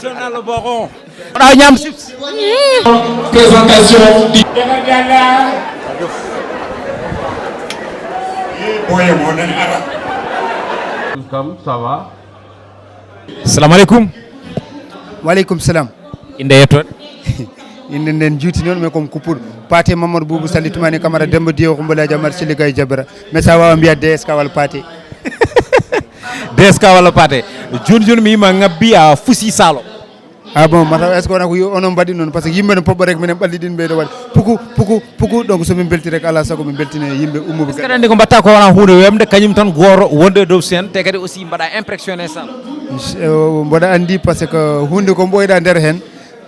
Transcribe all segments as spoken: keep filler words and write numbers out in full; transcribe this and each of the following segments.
Sonal boxon. Oɗa ñam chips. Présentation di. Boye mo nan ara. Kam, ça va? Salamu aleykum. Wa aleykum salam. Innde e yettoode? Innde nden juuti noon, mais comme kuppuɗo. Paate Mamadou Boubou Sali Toumani Camara Demba Diyo Xumbala Jamar Sili Gaye Jabara. Mais ça va mbiya D S K walla Paate. D S K walla Paate. Jooni jooni mi yima ngabbi a fusi salo. Ah bon, mataw est-ce que wona ko yo-, onon mbaɗi noon? Parce que yimɓe no poɓɓa rek, minen ɓalli ɗin ɓeyɗo waɗa puku, puku, puku. Donc so min belti rek, ala sago min beltine yimɓe ummuɓe. Est-ce que aɗa anndi ko mbaɗta ko wona huunde weemde, kañum tan gooto wonde e dow scène, te kadi aussi mbaɗa impressionné sala? Eh, mboɗa anndi, parce que huunde ko mboyɗa nder heen,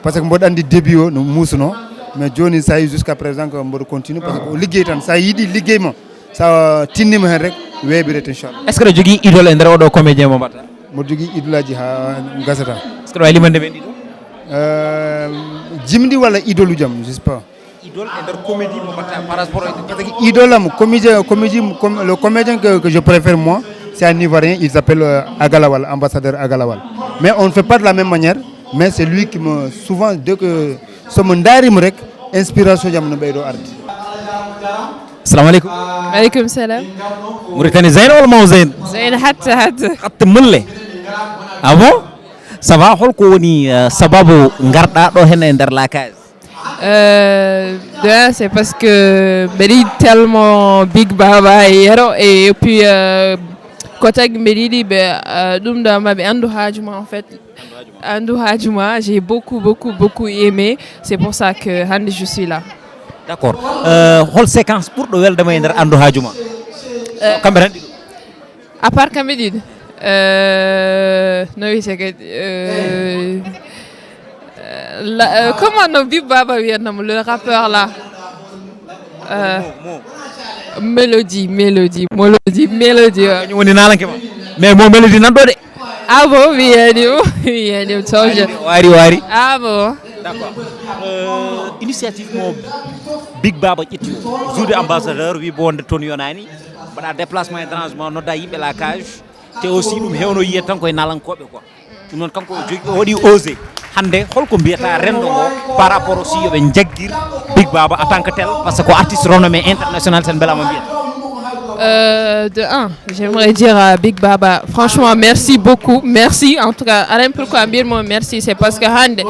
parce que mboɗa anndi début o no muusuno, mais jooni ça y est jusqu'à présent que mboɗo continue, parce que o liggey tan, sa yiɗi liggey ma, sa tinnima heen rek, weeɓirete inchallah. Est-ce que aɗa jogii idole e nder oɗo comédien mo mbaɗta? Mboɗo jogii idole aji ha gasata. Est-ce que aɗa waawi limande men ɗiɗo? Euh, jimɗi walla idole uji am, je sais pas. Idole e nder comédie mo mbaɗta par rapport e... Parce que idole am, comédien, comédie, com-, le comédien que, que je préfère moi, c'est un Ivoirien, il s'appelle, euh, Agalawal, ambassadeur Agalawal. Mais on ne fait pas de la même manière, mais c'est lui qui me, souvent, dès que somo ndaarimo rek, inspiration jam no ɓeydo arde. Assalamu aleykum. Aleykum salam. Mauritanie Zeyna walla Maw Zeyna? Zeyna hatta, hatta. Hatta mulle. Ah bon? Ça va, holko woni, euh, sababu ngarɗa ɗo heen e nder La Cage? Euh, de un, c'est parce que mbeɗa yiɗi tellement Big Baba e Yero, et puis, euh, ko tagi mbeɗa yiɗi ɓe, euh, ɗum ɗo maɓe anndu haaju ma, en fait. Anndu haaju ma, j'ai beaucoup, beaucoup, beaucoup aimé. C'est pour ça que hannde je suis là. D'accord. Euh, hol séquence ɓurɗo weldema e nder anndu haaju ma? Euh, kamɓe tan ɗiɗo. À part kamɓe ɗiɗo, euh, no wiyetee kadi, euh, euh, la, euh, comment no Big Baba wiyatnoo mo, le rappeur là? Euh, Mélodie, Mélodie, Mélodie, Mélodie, ouais. Kañum woni naalanke ma. Mais mo Mélodie nan ɗo de. Ah bon, mi yiyaani mo, mi yiyaani mo, soñje. Waari, waari. Ah bon. D'accord. Euh, initiative mo Big Baba ƴetti o, jouer ambassadeur, wi bo wonde toon yonaani, mbaɗa déplacement et dérangement, nodda yimɓe La Cage, te aussi ɗum hewno yiye tan koye naalankooɓe quoi. Ɗum noon kanko o jogi, o waɗi osé. Hannde holko mbiyata renndo ngo par rapport aussi yoɓe njaggir Big Baba en tant que tel, parce que ko artiste renommé international, sen mbelama mbiyata? Euh, de un, j'aimerais dire à Big Baba, franchement, merci beaucoup. Merci, en tout cas, aɗa anndi pourquoi mbiyatmi mo merci, c'est parce que hannde,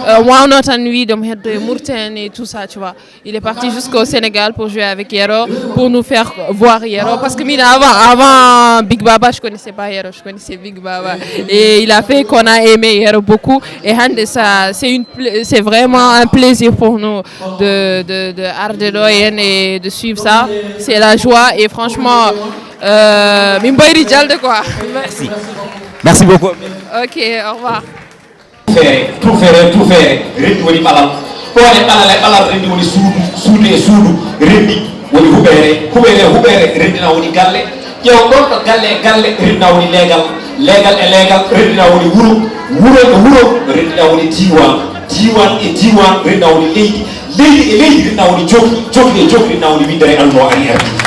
euh, wawno tan wiide mo heddo e Mauritanie et tout ça, tu vois. Il est parti jusqu'au Sénégal pour jouer avec Yero, pour nous faire voir Yero. Parce que moi, avant, avant Big Baba, je connaissais pas Yero, je connaissais Big Baba. Et il a fait qu'on a aimé Yero beaucoup. Et hande, ça, c'est une pla-, c'est vraiment un plaisir pour nous de, de, de arde ɗo henne et de suivre ça. C'est la joie et franchement, euh, min ɓeydi jalde quoi. Merci. Merci beaucoup. Ok, au revoir. Feere, tufere, tufere, renndi woni ɓalal. Ɗoone ɓalal e ɓalal, renndi woni suudu, suudu e suudu, renndi woni huɓeere, huɓeere e huɓeere, renndi na woni galle. Ƴeew ɗoon ɗo galle e galle, renndi na woni leegal, leegal e leegal, renndi na woni wuro, wuro e wuro, renndi na woni diiwaan, diiwaan e diiwaan, renndi na woni leydi, leydi e leydi, renndi na woni jokli, jokli e jokli, renndi na woni winndere. Aduna o arii ardiiji.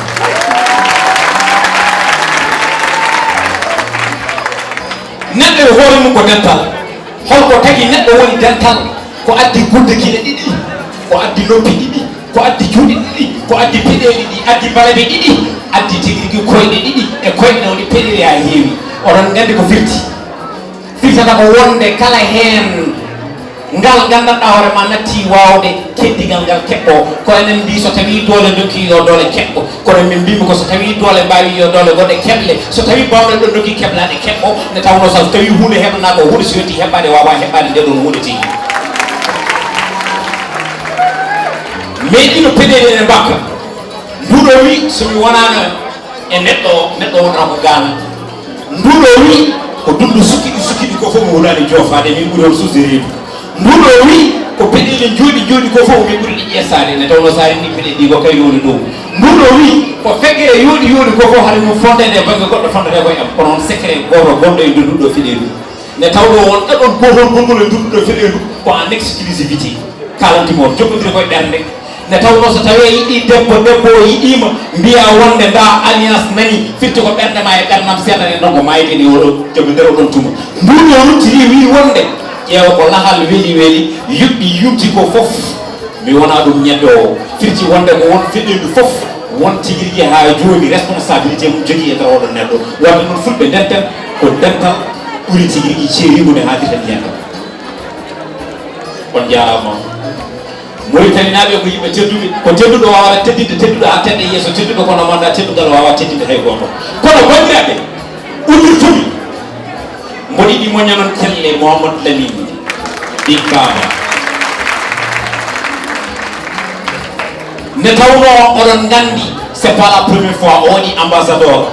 Neɗɗo e hoore mum ko dental. Holko tagi neɗɗo woni dental? Ko addi gudde gite ɗiɗi, ko addi noppi ɗiɗi, ko addi juuɗe ɗiɗi, ko addi peɗeeli ɗiɗi, addi balabe ɗiɗi, addi tigi rigi koyɗe ɗiɗi, e koyɗe na woni peɗeeli haa heewi. Oɗon nganndi ko firti? Firtata ko wonde kala heen ngal nganndanɗaa hoore ma natti waawde keddigal ngal keɓɓo. Ko enen mbii so tawii doole ndokki yo doole keɓɓo. Kono min mbimi ko so tawii doole mbaawi yo doole goɗɗe keɓle. So tawii baawɗe ɗon ndokki keblaaɗe keɓɓo, nde tawnoo so tawii huunde heɓanaa ko huunde, so yontii heɓɓaade waawaa heɓɓaade nde ɗon huunde tigi. Mais ɗino peɗeeli ene mbakka. Nduɗo wi so mi wonaano e neɗɗo o, neɗɗo wonata ko gaana. Nduɗo wi ko dundu sukkiɗi sukkiɗi ko fof mo hulani joofaade, min ɓuri on suse reedu. Nduɗo wi ko peɗeeli jooɗi jooɗi ko fof min ɓuri ɗi ƴeesaade, nde tawnoo so a renndii peɗeeli ɗi ko kay yoni dow. Nduɗo wi ko feggere yooɗi yooɗi ko fof hade mum fondede e bannge goɗɗo fondete koye am, kono on secret gooto gonɗo e nder nduɗo feɗeelu. Nde tawnoo won ɗaɗol gootol gonngol e nduɗo feɗeelu ko en exclusivité. Kaalanti mo on, jokkondire koye ɓernde. Nde tawnoo so tawii a yiɗii debbo, debbo o yiɗii ma, mbiyaa wonde ndaa alliance nani, firti ko ɓernde ma e ɓernam seeɗa, nde ndongo maayde ni oɗo jogi nder oɗon tuma. Nduɗo ruttiri wii wonde Ƴeewa ko lahal weli weli, yuɓɓi yuɓti ko fof. Mi wonaa ɗum ñebbe o. Firti wonde ko won feɗɗendu fof, won tigi rigi haa jooni responsabilité mum jogii e nder oɗon neɗɗo. Wadde noon fulɓe ndenten ko dental ɓuri tigi rigi ceeriigu nde haalirten heen ɗo. On njaaraama. Mauritanie naaɓe ko yimɓe tedduɓe, ko tedduɗo waawata teddinde tedduɗo haa tedda yeeso tedduɗo, kono manda teddungal waawaa teddinde hay gooto. Kono banndiraaɓe, ummortumi, mboɗo yiɗi moñanon kelle Mohamed Lamine, Big Baba. Nde tawnoo oɗon nganndi, c'est pas la première fois o waɗi ambassadeur.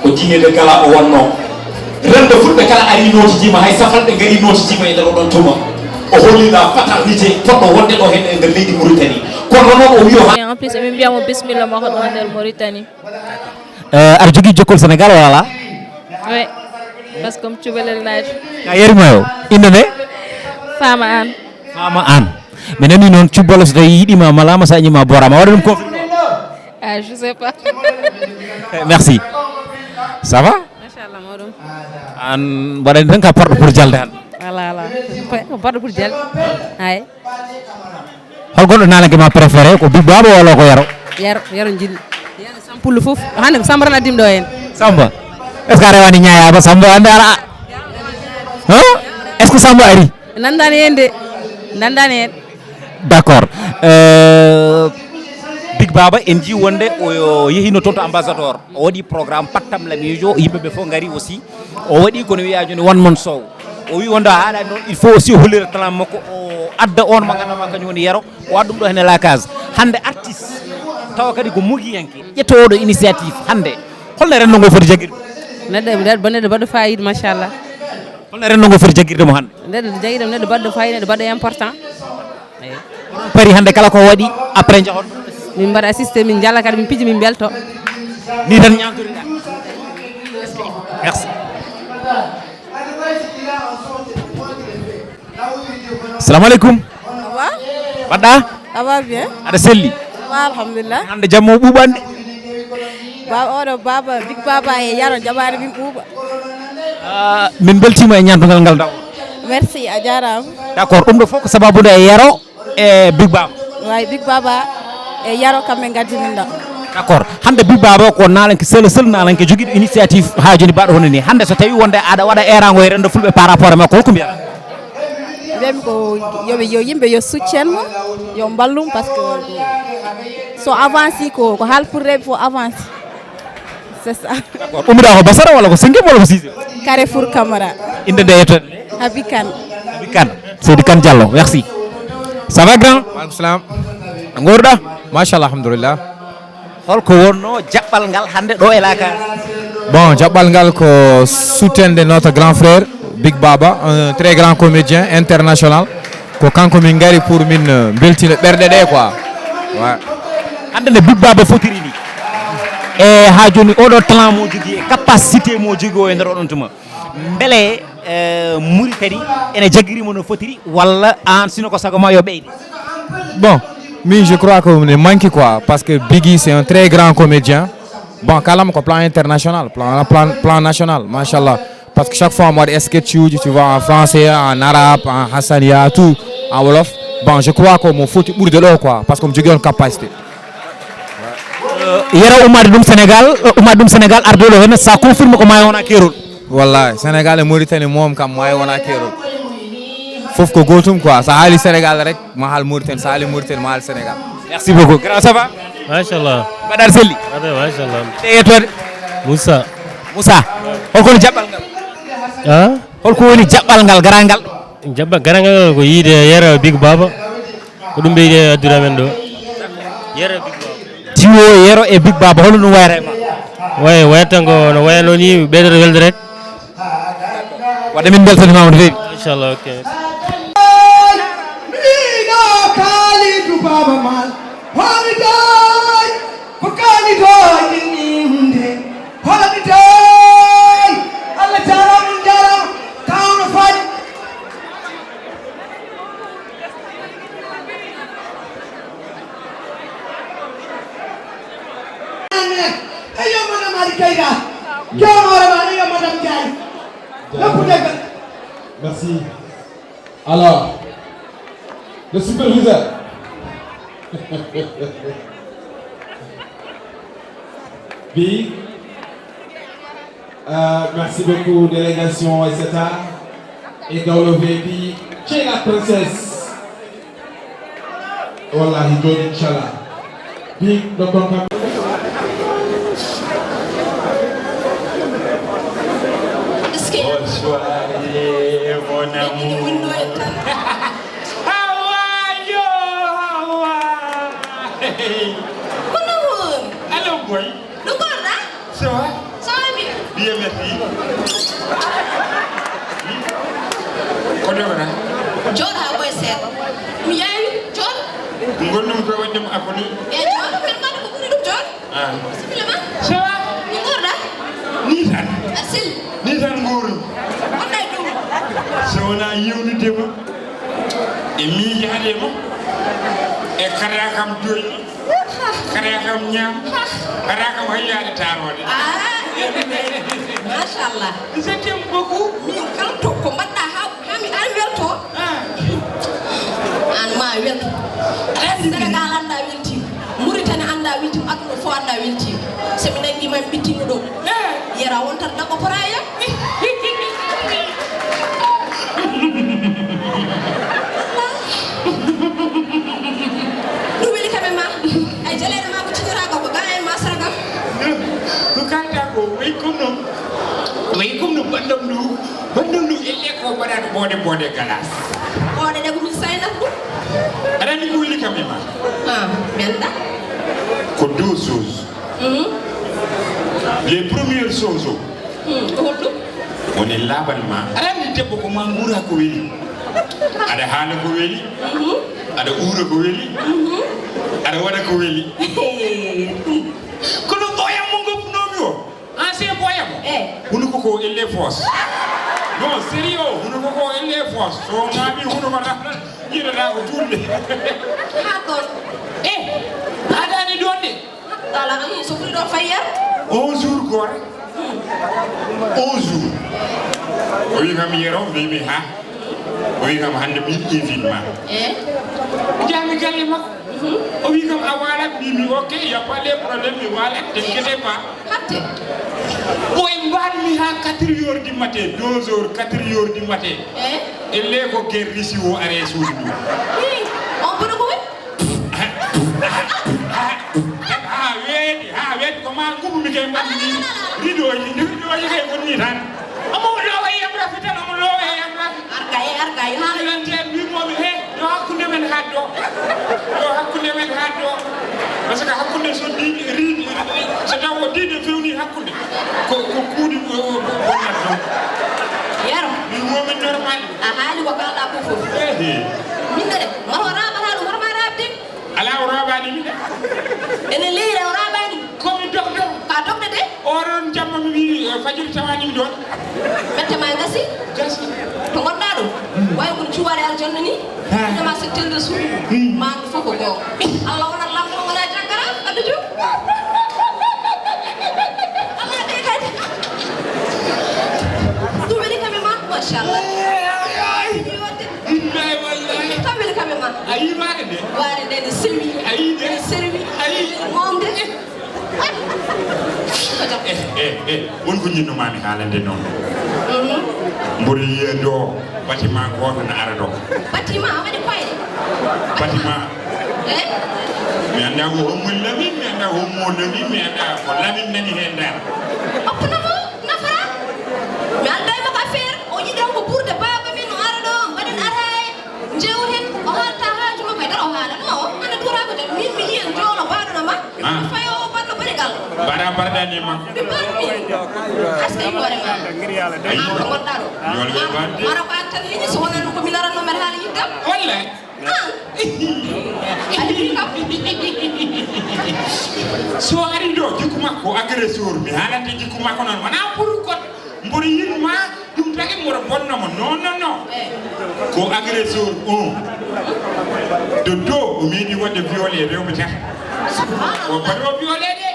Ko diine de gala o wonnoo. Renndo fulɓe kala ari nootijiima, hay safalɓe ngari nootijiima e nder oɗon tuma. O holli la fraternité fotɗo wonde ɗo heen e nder leydi Mauritanie. Kono noon o wiyo ha. Et en plus, emin mbiya mo bismilla mo hoɗo nder Mauritanie. Eh, aɗa jogii jokkol Sénégal walla alaa? Oui, parce que mi cubalel naati. Ka yeri ma yo. Innde nde? Fama Aan. Fama Aan. Mi nani noon cubbalo so tawi yiɗima malaama, sa ñima boorama, waɗa ɗum confirmé? Ah, je sais pas. Eh, merci. Ça va? Machallah, mawɗum. An mbaɗani tan ka parɗo pour jalde hannde. Ala, ala. Ko parɗo pour jalde. Ay. Hol goɗɗo naalanke ma préféré, ko Big Baba walla ko Yero? Yero, Yero jiɗmi. Yero Sampullo fof. Hannde ko Samba tan addim ɗo heen. Samba? Est-ce que a rewani ñaayaba Samba hannde ara? Hein? Est-ce que Samba ari? Nanndani heen de. Nanndani heen. D'accord. Euh, Big Baba, en njii wonde o yehino toon to ambassadeur. O waɗi programme pattam lamiijo, yimɓe ɓe fof ngari aussi. O waɗi kono wiya jooni one man show. O wi wonde a haalani noon, il faut aussi o hollira talent makko, o adda on mo ngannduɗaa kañum woni Yero. O waɗa ɗum ɗo hene la case. Hannde artiste, tawa kadi ko mugiyanke, ƴetto oɗo initiative. Hannde, holno renndo ngo foti jaggirde? Neɗɗo, neɗɗo, neɗɗo baɗɗo fayida, machallah. Holno renndo ngo foti jaggirde mo hannde? Neɗɗo jaggi ɗum, neɗɗo baɗɗo fayida, neɗɗo baɗɗo important. Eyi. Oɗon pari hannde kala ko waɗi, après njahon? Min mbaɗa assisté, min njala kadi, min piji, min mbelto. Ni tan ñaamtoriɗa. Merci. Salamu aleykum. Ça va? Mbaɗɗa? Ça va bien. Aɗa selli? Ça va, alhamdulillah. Hannde jamma o ɓuuɓani de. Ba-, oɗo Baba, Big Baba e Yero jaɓaani min ɓuuɓa. Ah, min mbeltiima e ñaamdugal ngal daw. Merci, a jaaraama. D'accord, ɗum ɗo fof ko sababu nde e Yero e Big Baba. Way, Big Baba e Yero kamɓe ngaddi min ɗo. D'accord. Hannde Big Baba ko naalanke, seul, seul naalanke jogiiɗo initiative haa jooni baɗɗo hono ni. Hannde so tawi wonde aɗa waɗa eeraango e renndo fulɓe par rapport e makko, holko mbiyata? Mbiyatmi ko yo ɓe, yo yimɓe yo soutien mo, yo mballum parce que so avance ko, ko haal pour rewɓe fof avance. C'est ça. D'accord. Ummiɗa ko Basara walla ko Sengem walla ko Siise? Carrefour Camara. Innde nde yettoode? Habi Kane. Habi Kane. Seydi Kane Diallo, merci. Ça va grand? Waaleykum salam. No nguurɗa? Machallah, alhamdulillah. Holko wonno jaɓɓal ngal hannde ɗo e la case? Bon, jaɓɓal ngal ko soutien de notre grand frère, Big Baba, un très grand comédien international. Ko kanko min ngari pour min, euh, mbeltina ɓerɗe ɗe quoi. Ouais. Hannde nde Big Baba fotiri ni, e haa jooni oɗo talent mo jogii, e capacité mo jogii o e nder oɗon tuma, mbele, eh, Mauritanie ene jaggiri mo no fotiri, walla aan sino ko sago ma yo ɓeyde? Bon, min je crois que ne manque quoi, parce que Biggie c'est un très grand comédien. Bon, kalam ko plan international, plan, plan, plan national, machallah. Parce que chaque fois mo waɗi sketch uji, tu vois, en français, en arabe, en hassania, tout, en wolof. Bon, je crois que mo foti ɓurde ɗo quoi, parce que mo jogii on capacité. Yero ummaade ɗum Sénégal, ummaade ɗum Sénégal, arde ɗo heen, ça confirme ko maayo wona keerol. Wallahi, Sénégal e Mauritanie moom kam maayo wona keerol. Fof ko gootum quoi, so haali Sénégal rek, ma haal Mauritanie, so haali Mauritanie, ma haal Sénégal. Merci beaucoup. Grand, ça va? Machallah. Mbaɗa aɗa selli? Aɗa, machallah. Te yettoode? Moussa. Moussa, holko woni jaɓɓal ngal? Ah? Holko woni jaɓɓal ngal, garal ngal? Jaɓɓal garal ngal ko yiide Yero Big Baba. Ko ɗum ɓeydi e addude amen ɗo. Yero e Big Baba. Tiwo Yero e Big Baba, holno ɗum wayata e ma? Way, wayata tan ko no wayatnoo ni, ɓeydoto welde rek. Wadde min mbeltaniima on feewi. Inchallah, ok. Miɗo Kalidou Baba Maal, homiday, ko Kalidou innde, homiday. Allah jaaraama, on jaaraama, kawno Fadi. Eyo, madame Ali Keita. Jooɗoore ma, eyo, madame Ndiaye. Noppude. Merci. Alors, le superviseur. Bi, euh, merci beaucoup, délégation, et cetera. Et dans le V P, chez la princesse. Wallahi, joni, inchallah. Big no konka. Bonsoir, mon amour. Hawa, yo, Hawa. Kono won. Allo, boy. No gonɗa? Ça va? Ça va bien. Bien, merci. Ko ndewana? Jooɗo haa ɓooya seeɗa. Mi yaawi, jooɗo. Gonɗum ko waɗde mo abonné. E jooɗo, ken mbaɗa ko ɓuri ɗum jooɗo. Ah. Bisimilla ma. Ça va? No gonɗa? Ni tan. A selli. Ni tan nguuru. Wonɗa e dow. So wonaa yewnude ma. E miijaade ma. E kara kam doyɗi. Kara kam ñaam. Kara kam hayyaade taaroode. Ah, machallah. Je t'aime beaucoup. Min kam to ko mbaɗɗa ha, ha mi ari welto. Ah. An ma welto. Sénégal annda weltima. Mauritanie annda weltima. Aduna fof annda weltima. So mi nangi ma mi ɓittima ɗo. Ah. Yera wontat ɗaɓɓo poraya. Ɗum weli kam e ma. Ay, jaleeɗe ma ko ciñoraa ko, ko ga en ma sargal. Ko kalta ko, wayi comme no, wayi comme no banndam ndu, banndam ndu elle ko mbaɗaɗo boode boode galas. Boode ɗe ko min saynat ɗum. Aɗa anndi ko weli kam e ma? Ah, mi annda. Ko deux choses. Mhm. Les premières choses o. Hmm, ko holɗum? Woni laaɓal ma. Aɗa anndi debbo ko ma nguura ko weli. Aɗa haala ko weli. Mhm. Aɗa uura ko weli. Mhm. Aɗa waɗa ko weli. Kono ɓooyam mo ngoppunoomi o. Ancien ɓooyam o. Eh. Hunuko ko elle foos. Non, sérieux, hunuko ko elle foos. So ŋaaɓi hunuko tan, jiiɗaɗa ko juulde. Haa toon. Eh, aɗa anndi ɗoon de. Ala, hmm, so ɓuri ɗo fayya. Un jour, quoi. Un jour. O wi kam, Yero, mbimi, ha? O wi kam, hannde min invite ma. Eh? Jami galle makko. Mhm. O wi kam, a waalat? Mbimi, ok, y a pas de problème, mi waalat, t'inquiète pas. Hatte. O e mbaɗmi ha quatre heures du matin, deux heures, quatre heures du matin. Eh? E le ko guerre Russie o are suudu ndu. Hi, on bono ko woni? Ha weeti, ha weeti, ko ma nguɓu mi kay mbaɗmi ni. Ridoji, ridoji kay wonni tan. Omo lowa e yam rafi tan, omo lowa e yam rafi. Arga e, arga e, haala. Lanteer mbimomi, he, yo hakkunde men haat ɗo. Yo hakkunde men haat ɗo. Parce que hakkunde so diidi, riidi, so taw o diidi fewni hakkunde. Ko, ko kuuɗi, o, o, o, bonnata ɗum. Yero. Mbimomi normal. A haali ko kalɗa ko fof. Ehe. Min de, ma o raaɓata ɗum, hoto ma raaɓde. Alaa o raaɓaani mi de. Ene leyre o raaɓaani. Ko mi dogdo. Ka dogde de? Oɗon jamma mi wi, eh, fajiri tawani mi ɗon. Mette ma gasi? Gasi. To gonɗa ɗo? Way ko cuware aljanna ni. Ha. Ina ma se telde su. Hmm. Ma ɗum fof ko goonga. Allah wonat lamɗo wona jaggara, addu ju. Allah de kadi. Ɗum weli kam e ma, machallah. Ay, ay, ay. Billahi wallahi. Kam weli kam e ma. A yi waare nde? Waare nde ne sewi. A yi nde? Ne sewi. A yi. Wonde. Eh, eh, eh, won ko jinnoma mi haalande noon. Mhm. Mboɗo yiya ɗo, bâtiment gooto na ara ɗo. Bâtiment, a waɗi koyɗe? Bâtiment. Eh? Mi annda ko hommo Lamin, mi annda hommo Lamin, mi annda ko Lamin nani heen dal. Oppuno mo, nafa. Mi alday mo ko affaire, o yiɗi ko ɓurde baaba min, o ara ɗo, mbaɗen ataaya. Jeewten, o haalta haaju makko e nder o haalanoo, ana duuraa ko jam. Min mi yiyan joolo baɗuno ma, ah, mi fayo o banno bari gal. Bara barɗani e makko. Mi barmi. Aska yi hoore ma. Ayi. An ko gonɗa ɗo. Yolɓe barde. Mara ko an tan yiɗi, so wonano ko mi laranno mbeɗa haala yiɗde. Wallahi. Ah. A yiɗi kam. So ari ɗo, jikku makko, agresseur, mi haalante jikku makko noon, wona pour goɗɗo. Mboɗo yiɗ ma, ɗum tagi mboɗo bonna mo. Non, non, non. Eh. Ko agresseur un. De dos, o meeɗi waɗde violé rewɓe tati. Subhanallah. O baɗo violé de.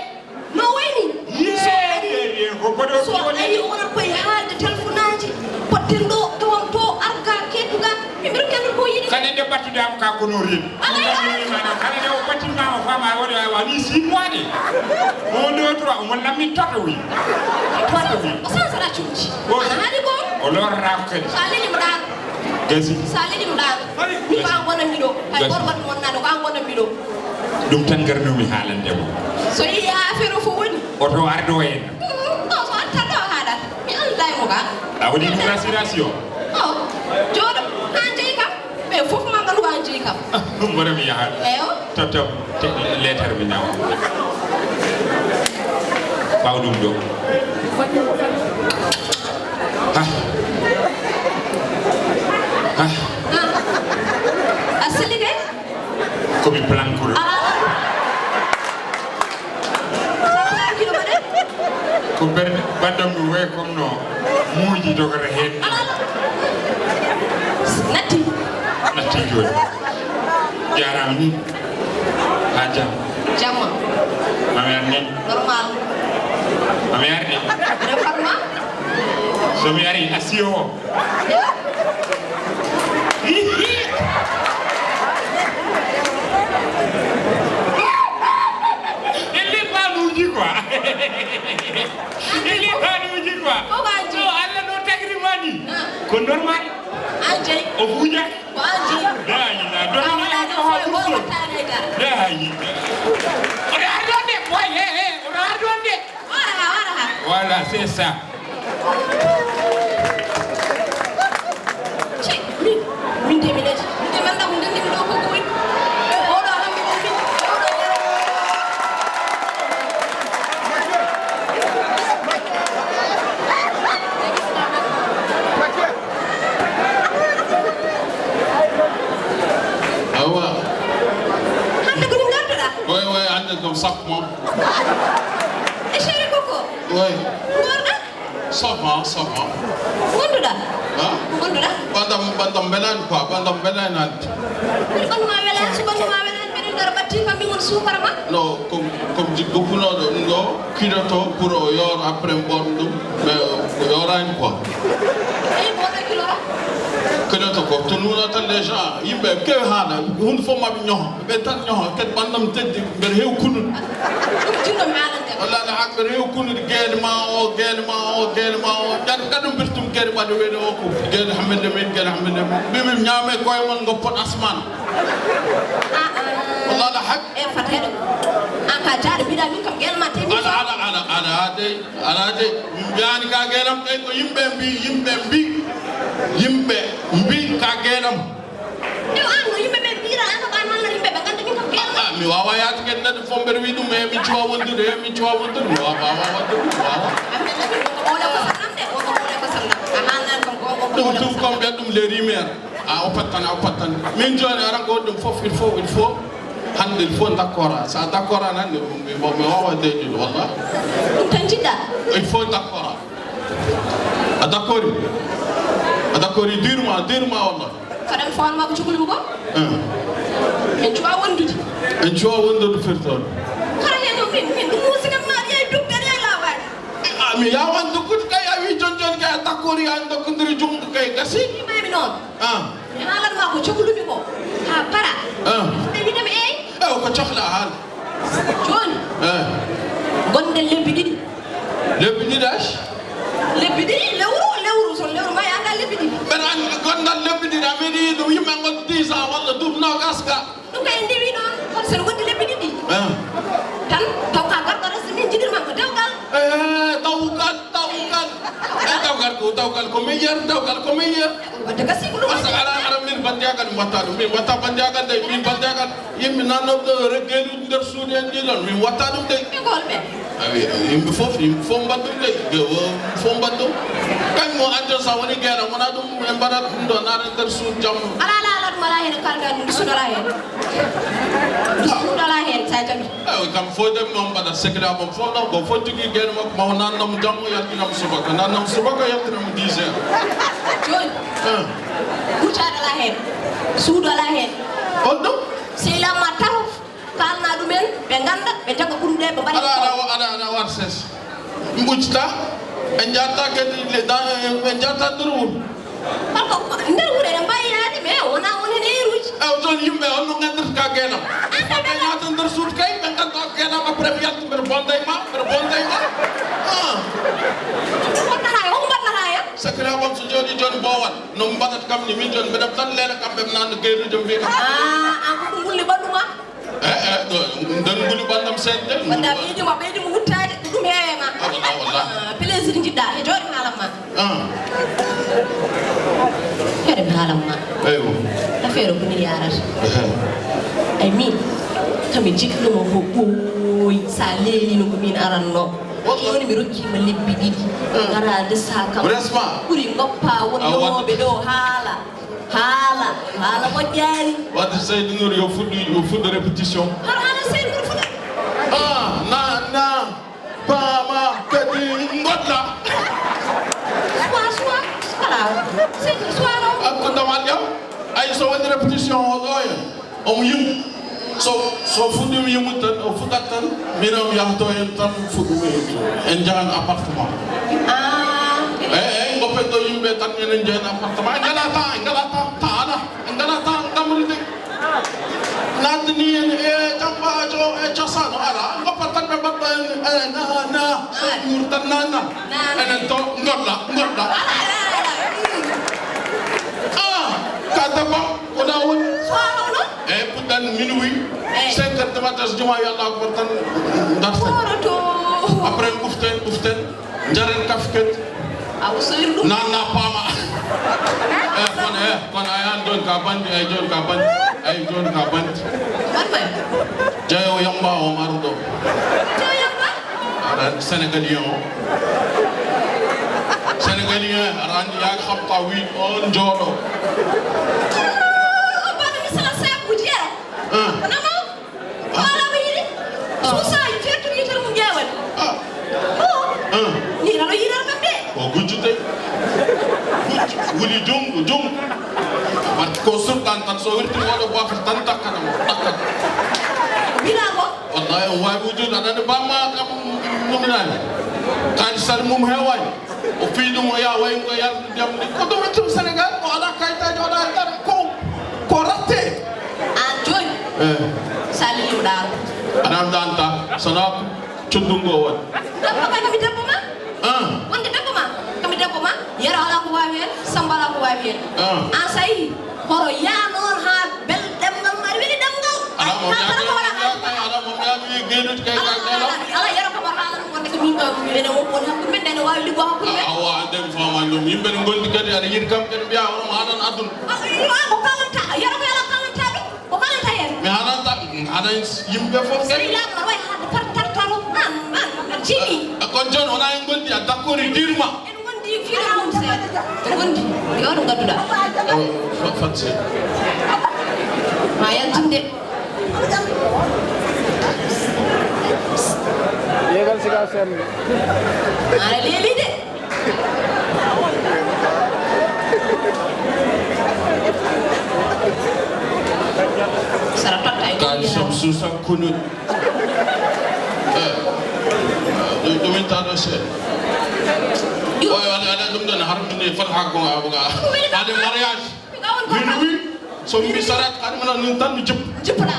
No wayni? Ye, ye, ye, ko baɗo violé. So a yi o wonat koye haalde téléphone aji, potten ɗo, tawam to, Nde battude am ka kono reedu. Ɗum kam mi wiima ɗo, kala nde o battinma o faama o waɗi, a woni six mois de. Un, deux, trois, omo lammi toto wi. Toto wi. O sansata cuuɗi. O, a haali ko? O lorra ko kadi. So a leñi mo ɗaano. Gasi. So a leñi mo ɗaano. Mi ko an wonanmi ɗo. Hay Gasi. Goto waɗi mo wonnano, ko an wonanmi ɗo. Ɗum tan ngarnoomi haalande mo. So yeeyi affaire o fof woni? Oto ardo en. Mm, non, so arta ɗo haaɗat. Mi anndaa e mo ka. A waɗi ɗum rassurance yo? Oh, jooɗo. An jeyi kam. Ɓe fof ma ngandu an jeyi kam. Mboɗo mi yaha. Eyo. Totto te leetar mi nawa. Ɓaw ɗum ɗo. Ha. Ha. Ah. A seli kay? Ko mi plankuɗo. Ah. Ko ɓernde baddam ɗum way comme no muuji dogata heen. Natti. Natti jooni. Jaaraama ni. Ha jam. Jamma. Mami ar ni. Normal. Mami ar ni. Refarma. So mi ari asiyo o. Elli banuuji quoi. Elli banuuji quoi. Ko banuuji. So Allah no tagri mani. Ah. Ko normal. An jeyi. O huuja. Ko an jeyi. Dayi na. Doni na ko ha burso. Dayi. Oɗo ardi on de. Boy, he, he. Oɗo ardi on de. Wara ha, wara ha. Voilà, c'est ça. Cey, min, min de mi laaji. Min de mi anndaa ko ndenndimi ɗo ko ko woni. Oɗo hannde ko min, oɗo. Awa. Hannde ko min ngarduɗaa? Oy, oy, hannde kam sappo. E chéri koko? Oy. Ngorɗaa? Ça va, ça va. Wonduɗaa? Hein? Wonduɗaa? Ɓandam, ɓandam welaani quoi, ɓandam welaani hannde. Woni ɓanndu ma welaani, so ɓanndu ma welaani, mbeɗen ngara ɓatti kam min woni suukara ma? Non, comme, comme jiggo punooɗo ɗum ɗo, kiloto pour o yoor après mboɗo ɗum, mais o yooraani quoi. Eyi, mo wonno kilora? Kiloto ko to nuuna tan les gens, yimɓe kewi haala, huunde fof maɓe ñoha, ɓe tan ñoha, kadi ɓandam teddi, mbeɗa heewi kunnude. Ɗum jinno mi haalande. Wallaahi hak mbeɗa heewi kunnude geele ma o, geele ma o, geele ma o. Ƴat kadi mbirtum geele ɓaɗe weɗe o ko geele hammende min, geele hammende min. Mbiimi ñaame koye mon ngoppon asman. Ah, ah. Wallaahi hak. E fat heɗo. An ka jaaɗo mbiɗa min kam geele ma temi. Ala, ala, ala, ala, dey, ala, dey. Min mbiyaani ka geelam kay ko yimɓe mbi, yimɓe mbi, yimɓe mbi ka geelam. Yo, an no yimɓe ɓe mbiira, an ko ɓan malla yimɓe ɓe ngannda min ko geelma. Ah, mi waawaa yaade kadi neɗɗo fof mbeɗa wiya ɗum, e min cuwa wondude, e min cuwa wondude, mi waawaa, waawaa waɗde ɗum, mi waawaa. An min nani ko ɓoole kosam ɗam de, ko ɓoole kosam ɗam. A haalnan kam ko, ko ɗum ɓoole tun kosam kam ɗam. Ɓe ɗum les rumeurs. Ah, o pattan, o pattan. Min jooni aran ko ɗum fof, il faut, il faut. Hannde il faut d'accord. So a d'accord nan, mi, mi, mi waawaa deeƴude, wallah. Ɗum tan jiɗɗa? Il faut d'accord. A d'accord? A d'accord durement, durement, wallah. Kaɗam fawal ma ko cukalel ko? Eh. En cuwa wondude. En cuwa wondude firtoon. Hara heen o min, min ɗum muusi kam ma ƴeew duggal e laawaani. Ah, mi yaawan duggude kay, a wii jon jon kay a d'accord, a dokkodiri junngo kay gasi. Ɗi mami noon. Ah. Mi haalan ma ko cohlumi ko. Haa para. Ah. Ɓe wiɗam eey. Eh, o ko cohla haal. Jooni. Eh. Gonɗen lebbi ɗiɗi. Lebbi ɗiɗi ash? Lebbi ɗiɗi, lewru, lewru, so lewru maayi, anndaa lebbi ɗiɗi. Mbeɗa anndi gonɗal lebbi ɗiɗi, a meeɗi yiide ɗum, yimɓe ngon dix ans walla duuɓi noogas ka. Ɗum kay en ndewi ɗoon, kono so wondi lebbi ɗiɗi. Ah. Tan, taw ka garɗo resde min jiɗirma ko dewgal. Eh, tawgal, tawgal. Eh, tawgal ko, tawgal ko meilleur, tawgal ko meilleur. Wadde gasi ko ɗum. Parce que aɗa, aɗa min banndiyagal mi watta ɗum, min watta banndiyagal de, min banndiyagal. Yimɓe nannoɓe ɗo reggeeluuji nder suudu en ɗi ɗon, min watta ɗum de. Ɓe ngol ɓe. A wi, yimɓe fof, yimɓe fof mbaɗ ɗum de. Ɓe o, fof mbaɗ ɗum. Kañ mo adda sa woni geera, wona ɗum en mbaɗat ɗum ɗo, naata nder suudu jam. Ala, ala, ala, ɗum ala heen, kalda ɗum, ɗum suudu ala heen. Ɗum suudu ala heen, sa jaɓi. Eyi, kam fof de mo mbaɗat secret am fof ɗo, ko fof jogii geera makko, ma o nanna mo jam, o yaltina mo subaka, nanna mo subaka, yaltina mo dix heures. Jooni. Eh. Gurtaade ala heen. Suudu ala heen. On ɗum? Sehilaaɓe ma tato, kaalna ɗumen, ɓe ngannda, ɓe jagga ɓurɗe, ɓe mbaɗa. Aɗa, aɗa, aɗa, aɗa war ses. Mbuccita, en njatta kadi le, da, en njatta nder wuro. Par ko nder wuro eɗen mbaawi yaade, mais wona on heen heeruuji. Ɗon yimɓe on no nganndirta ka geenam. Ɓe naata nder suudu kay, ɓe ngannda geenam, après mi yalta, mbeɗa bonda e ma, mbeɗa bonda e ma. Ah. Mbaɗnata e, on mbaɗnata e? Sakiraaɓe am so jooɗi jooni boowal, no mbaɗata kam ni, min jooni mbeɗa tan leela kamɓe, ɓe naatna gaynuujo, mbiya kam. Ah, an ko ɗum wulli ɓanndu ma? Eh, eh, ɗo, nden nguli ɓanndam seeɗa de. Wadda ɓeydi ma, ɓeydi mo wuttaade, ko ɗum heewe ma. Ah, wallah, wallah. Ah, plaisir njiɗɗa, he jooɗi haalan ma. Ah. Kadi mi haalan ma. Eywa. Affaire o ko ni yaarata. Ehe. Ay min, kami jikkuno ko ɓooy, sa leelino ko min aranno. Wallah. Jooni mi rokkima lebbi ɗiɗi. Ah. Ngara ndesa kam. Vraiment. Ɓuri ngoppa won yowooɓe ɗo haala. Haala, haala moƴƴaani. Wadde Seydou Nour yo fuɗɗo, yo fuɗɗo répétition. Hara haala Seydou Nour fuɗɗo. Ah, na, na, paama, kadi ngoɗɗa. Suwa, suwa, suwa. Seydou, suwa ɗo. An ko damal jam. Ay, so waɗi répétition o ɗo en. Omo yimu. So, so fuɗɗiima yimude tan, o fuɗɗat tan, minen mi yahto en tan, fuɗɗiima yimude. En njahan appartement. Ah, ok. Eey, eey, ngoppen ɗo yimɓe tan, minen njahen appartement. En ngalaa temps, en ngalaa temps, temps alaa. En ngalaa temps ɗamrude. Naatni en e jambaajo e cosaan o alaa. Ngoppat tan ɓe mbaɗɗo en, e, na, na. So yuur tan, na, na. Na, na. Enen to, ngoɗɗa, ngoɗɗa. Alaa, alaa, alaa. Ah, ka debbo, ko na woni? Soirée o noon? Eey, puɗɗan minuit, eey, cinq heures du matin, so jumaa wi Allahu akbar tan, darten. Soirée to. Après, ɓuften, ɓuften, njaren kafe kadi. A ustoyir ɗum. Nanna paama. Eh, kono, eh, kono ay an jooni ka bandi, ay jooni ka bandi, ay jooni ka bandi. Ban bandi? Jeyo yamba o maruɗo. Jeyo yamba? Aɗa anndi Sénégalien o. Sénégalien, aɗa anndi yaa xam ka wi on jooɗo. Ah, o bano mi sala sakuuji yero. Ah. Ko nama? Ah. Ko ala ko yiɗi? Ah. Suusa fertini tan mo ƴeewani. Ah. Oh. Ah. Ni rano yiɗata kam de. O gujjude. Gujju. Wuli junngo, junngo. Wat ko surɗan tan so wirti waɗo bafre tan takkana mo. Takkana. Wila ko? Wallahi, on waawi wujude, aɗa anndi bamma kam numinaani. Kadi sari mum heewaani. O fii ɗum, o yaha wayi ko yarde ndiyam ni. Ko ɗum ittum Sénégal, o alaa kayitaaji, o alaa dara. Ko, ko ratte. Aan jooni, eh, so a lelii o ɗaaro. Aɗa anndi aan ta, so na cuddu ngo won. Debbo kay ko mi debbo ma. Ah. Wonde debbo ma, ko mi debbo ma. Yero alaa ko waawi heen, Samba alaa ko waawi heen. Ah. Aan so a yii, hoto yaa noon haa bel ɗemngal ma, aɗa weli ɗemngal. Alaa mo yaa mi, alaa mo yaa mi geenude kay ka geenam. Alaa, alaa, yero kam a haalan wonde ko min ɗo, minen won, won hakkunde men, ene waawi liggoo hakkunde men. Awa, aan de mi faamaani ɗum. Yimɓe ne ngondi kadi, aɗa yiɗi kam kadi mbiya hono mo haalan aduna. Ah, yo, ko kalanta, yero ko alaa kalanta ɗum. Ko kalanta heen? Mi haalanta, haɗa yimɓe fof kadi. Sehilaaɓe aɗa wayi haalde tar-, tar-, taro. An, an, an, an, jiimi. Ah, kono jooni wonaa en ngondi, a d'accord e diir ma. En ngondi fiiɗa mum seeɗa. En ngondi. Yo ɗum ngadduɗaa. Oh, fa-, fat seeɗa. Ma yaltinde. Yeegal siga sen. Aɗa leeli de. Sara totta e kaalisam suusa kunun. Eh, ɗum, ɗum itta ɗo seeɗa. Oyo, aɗa, aɗa ɗum ɗon harmini fat hakko abuga. Aɗa mariage. Minuit, so mi sarat, kadi mi nani tan mi jippi. Jippuɗa.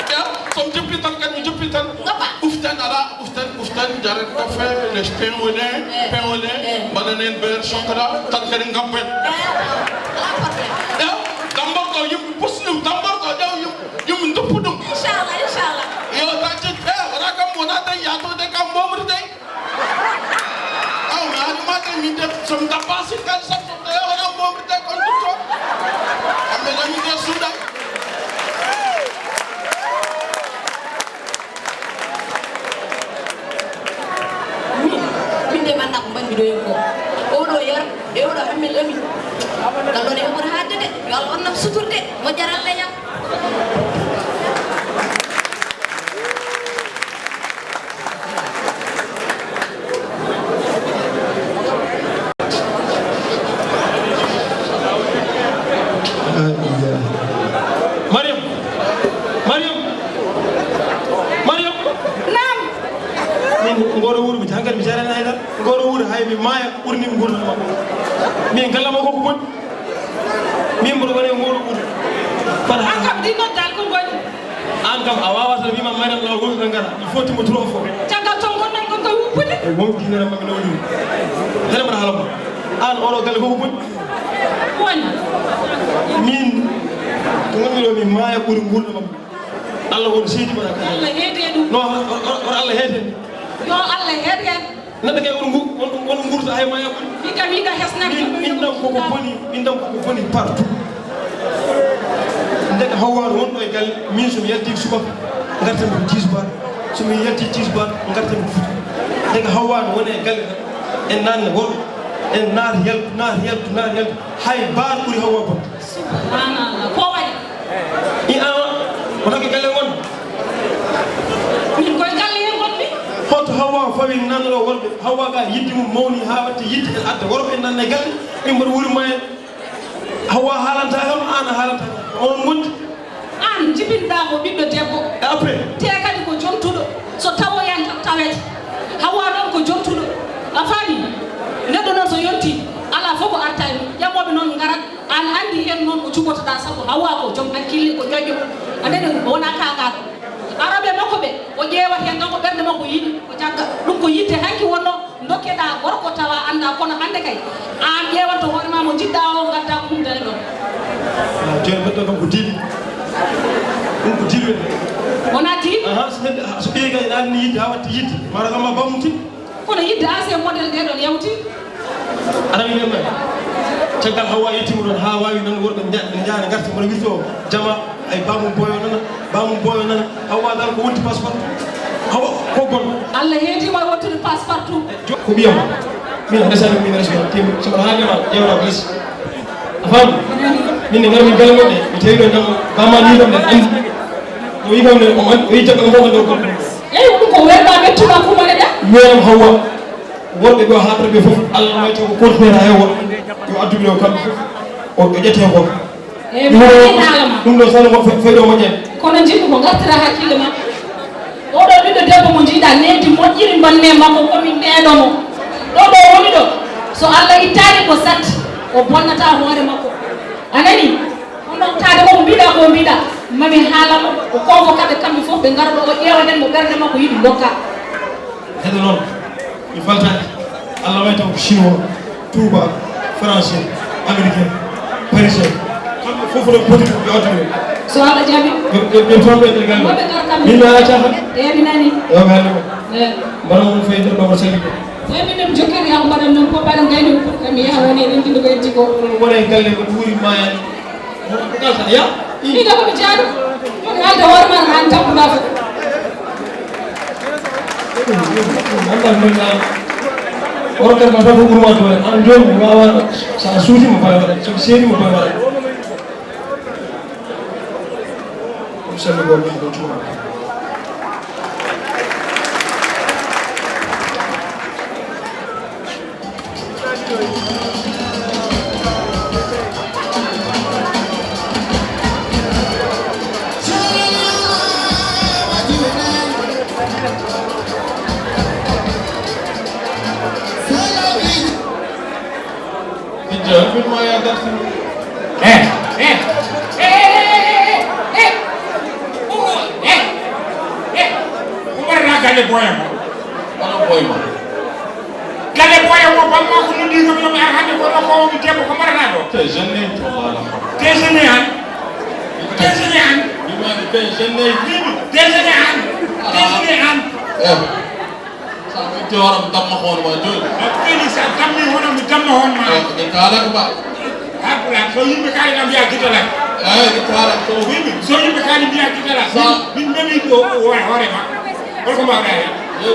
Ya, so mi jippi tan, kadi mi jippi tan. Ngoppa. Ɓuften alaa, ɓuften, ɓuften, jaren kafe, les pain au lait, eh, pain au lait, eh, mbaɗanen beurre chocolat, tan kadi ngabben. Eh, alaa problème. Ya, damborɗo yimɓe pusi ɗum, damborɗo ƴeew yimɓe, yimɓe nduppu ɗum. Inchallah, inchallah. Yo, tan ci, eh, wona kam, wona tan yaatode kam momri de. Aw, mi haali ma kay, min de, so mi tappa sikkaji sappo, e wona momri de kon ɗum to. Amɓe la min de suuɗa. Min, min de mi annda ko mbaɗmi ɗo e ko. Oɗo yar, e oɗo Hammet Lami. Ngal ɗon e hoore haalde de, yo Allah on nam suutorde, moƴƴere Allah yam. Mariam! Mariam! Mariam! Naam! Min ngoro wuro mi jangal mi jarana hayda. Ngoro wuro hay mi maaya ɓurni mi ngurdan makko. Min galla makko ko boni. Min mboɗo woni ngoro wuro. An kam ɗi noddaali ko ngoni? An kam a waawaa tan wiima Mariam Law woni ɗo ngara. Il faut timmo trop fort. Caggal toon ngonɗon kon ko wuppude? E won dinere maɓɓe no woni. Hene mbaɗa haala ma. An oɗo galle ko ko boni? Woni. Min ko ngonmi ɗo mi maaya ɓuri nguurɗo maɓɓe. Allah won seedi mbaɗa kadi. Allah heedi e ɗum. No, on Allah heedi en. Yo Allah heedi en. Neɗɗo kay won ngu-, won, won nguurta hay ma yaɓɓude. Min kam yiɗa hesnade. Min, min ɗam koko boni, min ɗam koko boni partout. Ndeke Hawwa no wonɗo e galle, min so mi yalti subaka, ngartan ko tisbaar. So mi yalti tisbaar, ngartan ko fuɗi. Ndeke Hawwa no woni e galle tan, en nanna worɓe, en naata yaltu, naata yaltu, naata yaltu. Hay baar ɓuri Hawwa bonde. Subhanallah, ko waɗi? I awa, ko hakke galle ngon? Min koye galle he ngonmi. Hoto Hawwa fawi nanɗo worɓe? Hawwa ga yidde mum mawni ha watte yidde en adda worɓe nanne galle, ɓe mbaɗa wuuri ma en. Hawwa haalanta kam, an a haalanta kam. On wondi? An jibinɗa ko ɓiɗɗo debbo. E après? Te kadi ko jontuɗo. So tawoyan tan tawete. Hawwa noon ko jontuɗo. A faami? Neɗɗo noon so yonti, alaa fof ko arta e mum. Ƴamooɓe noon ngarat. An anndi heen noon ko cuɓotoɗaa, sabu Hawwa ko joom hakkille, ko ƴoƴƴo. A nani, o wonaa kaakaaɗo. Arooɓe makko ɓe, o ƴeewa heen tan ko ɓernde makko yiɗi, o jagga. Ɗum ko yiɗde hanki wonnoo, ndokkeɗaa gorko tawa anndaa, kono hannde kay, aan ƴeewanto hoore maa mo njiɗɗaa o, ngaddaa ko humtani ɗoon. Ah, jooni mbaɗɗon kam ko diiɗi. Ɗum ko diiɗi woni. Wonaa diiɗi? Aha, so neɗɗo, so ɓeyi kay naatni yiɗde, haa waɗti yiɗde, mara kam ma bamum tin. Kono yiɗde ancien modèle ɗee ɗoon yawti. Aɗa wiya men, caggal Hawwa yettiima ɗoon haa waawi nan worɓe nja-, njaana ngarti mboɗo wirtoo jama, ay bamum boyo nana, bamum boyo nana, Hawwa dal ko wonti passeport. Hawwa ko bon. Allah heediima e wontude passe partout. Jo-, ko ɓiyam. Min a resani min respect. Te so mbaɗa haa ndema ƴeewata ko lesi. A faami? Min ne ngarmi galle mon de, mi tawi ɗo jam, bamma ni ɗon ɗen andi. O yi kam ne, o an-, o yi jaggal mo ɗo gorko. Eyi, ɗum ko welma ɓettuɗa kumane ɗa? Weeram Hawwa. Worɓe ɗo haaɗata ɓe fof, Allah may taw ko coordinaire he worɓe. Yo addu ɓe o kamɓe fof. O, o ƴette hen goto. Eyi, ɗum ɗo, mi haala ma. Ɗum ɗo sano mo fe-, feyɗo moƴƴani. Kono jiɗmi ko ngartira hakkille ma. Oɗo ɓiɗɗo debbo mo jiiɗa nehdi moƴƴiri mbanne makko ko min ɓeeɗo mo. Ɗo ɗo woni ɗo. So Allah ittaani ko satti, o bonnata hoore makko. A nani? Kono taade ko mbiɗa ko mbiɗa. Mami haala mo, o convoquaɓe kamɓe fof ɓe ngara ɗo o ƴeewa nden mo ɓernde makko yiɗi ndokka. Heɗo noon, mi faltaaki. Allah may taw ko Chinois, Tuuba, Français, Américain, Parisien. Kamɓe fof no poti ɗum ɓe addude. So Allah jaɓi. Ɓe, ɓe, ɓe toon ɓe nder galle. Moɓe ngar kamɓe. Min mi ala caahan. Eyi, mi nani. Yo mi haalde ma. Eyi. Mbaɗa mo fayi nder Baba Sali ko. Eyi, min mi jokkiri yaa ko mbaɗan noon ko mbaɗan gayni ko pour que mi yaha woni e ɗen ɗiɗo ko eddi ko. Wona e galle ko ɗum woni maayani. Ni ka ko mi jaaɗo. Ɗum haalde hoore ma an tampuɗa fof. Anda men na. Oro kan ma ko ɓurma doole. An jooni mi wawa sa suuti mo fay waɗa. So seedi mo fay waɗa. Ɗum sella gol ko tuma. Ijja, min ma ya darsi. Eh, eh, eh, eh, eh, eh, eh. Ko mbaɗata galle boya mo? Wala boy ma. Galle boya mo, bamma ko noddi kam yo mi ar hannde ko ɗo ko mi debbo ko mbaɗata ɗo? Te jeune, wallahi. Te jeune an. Te jeune an. Te jeune an. Te jeune an. Eh. Sa ɓetti hoore mi damma hoore ma jooni. A ɓetti sa dammi hono mi damma hono ma. Eh, ɓe kaalata ba. Ha, so yimɓe kaali na mbiya gitala. Eh, ɓe kaalata so. Yimɓe, so yimɓe kaali mbiya gitala. Sa. Min, min memi ko hoore, hoore ma. Holko mbaɗa hen? Yo.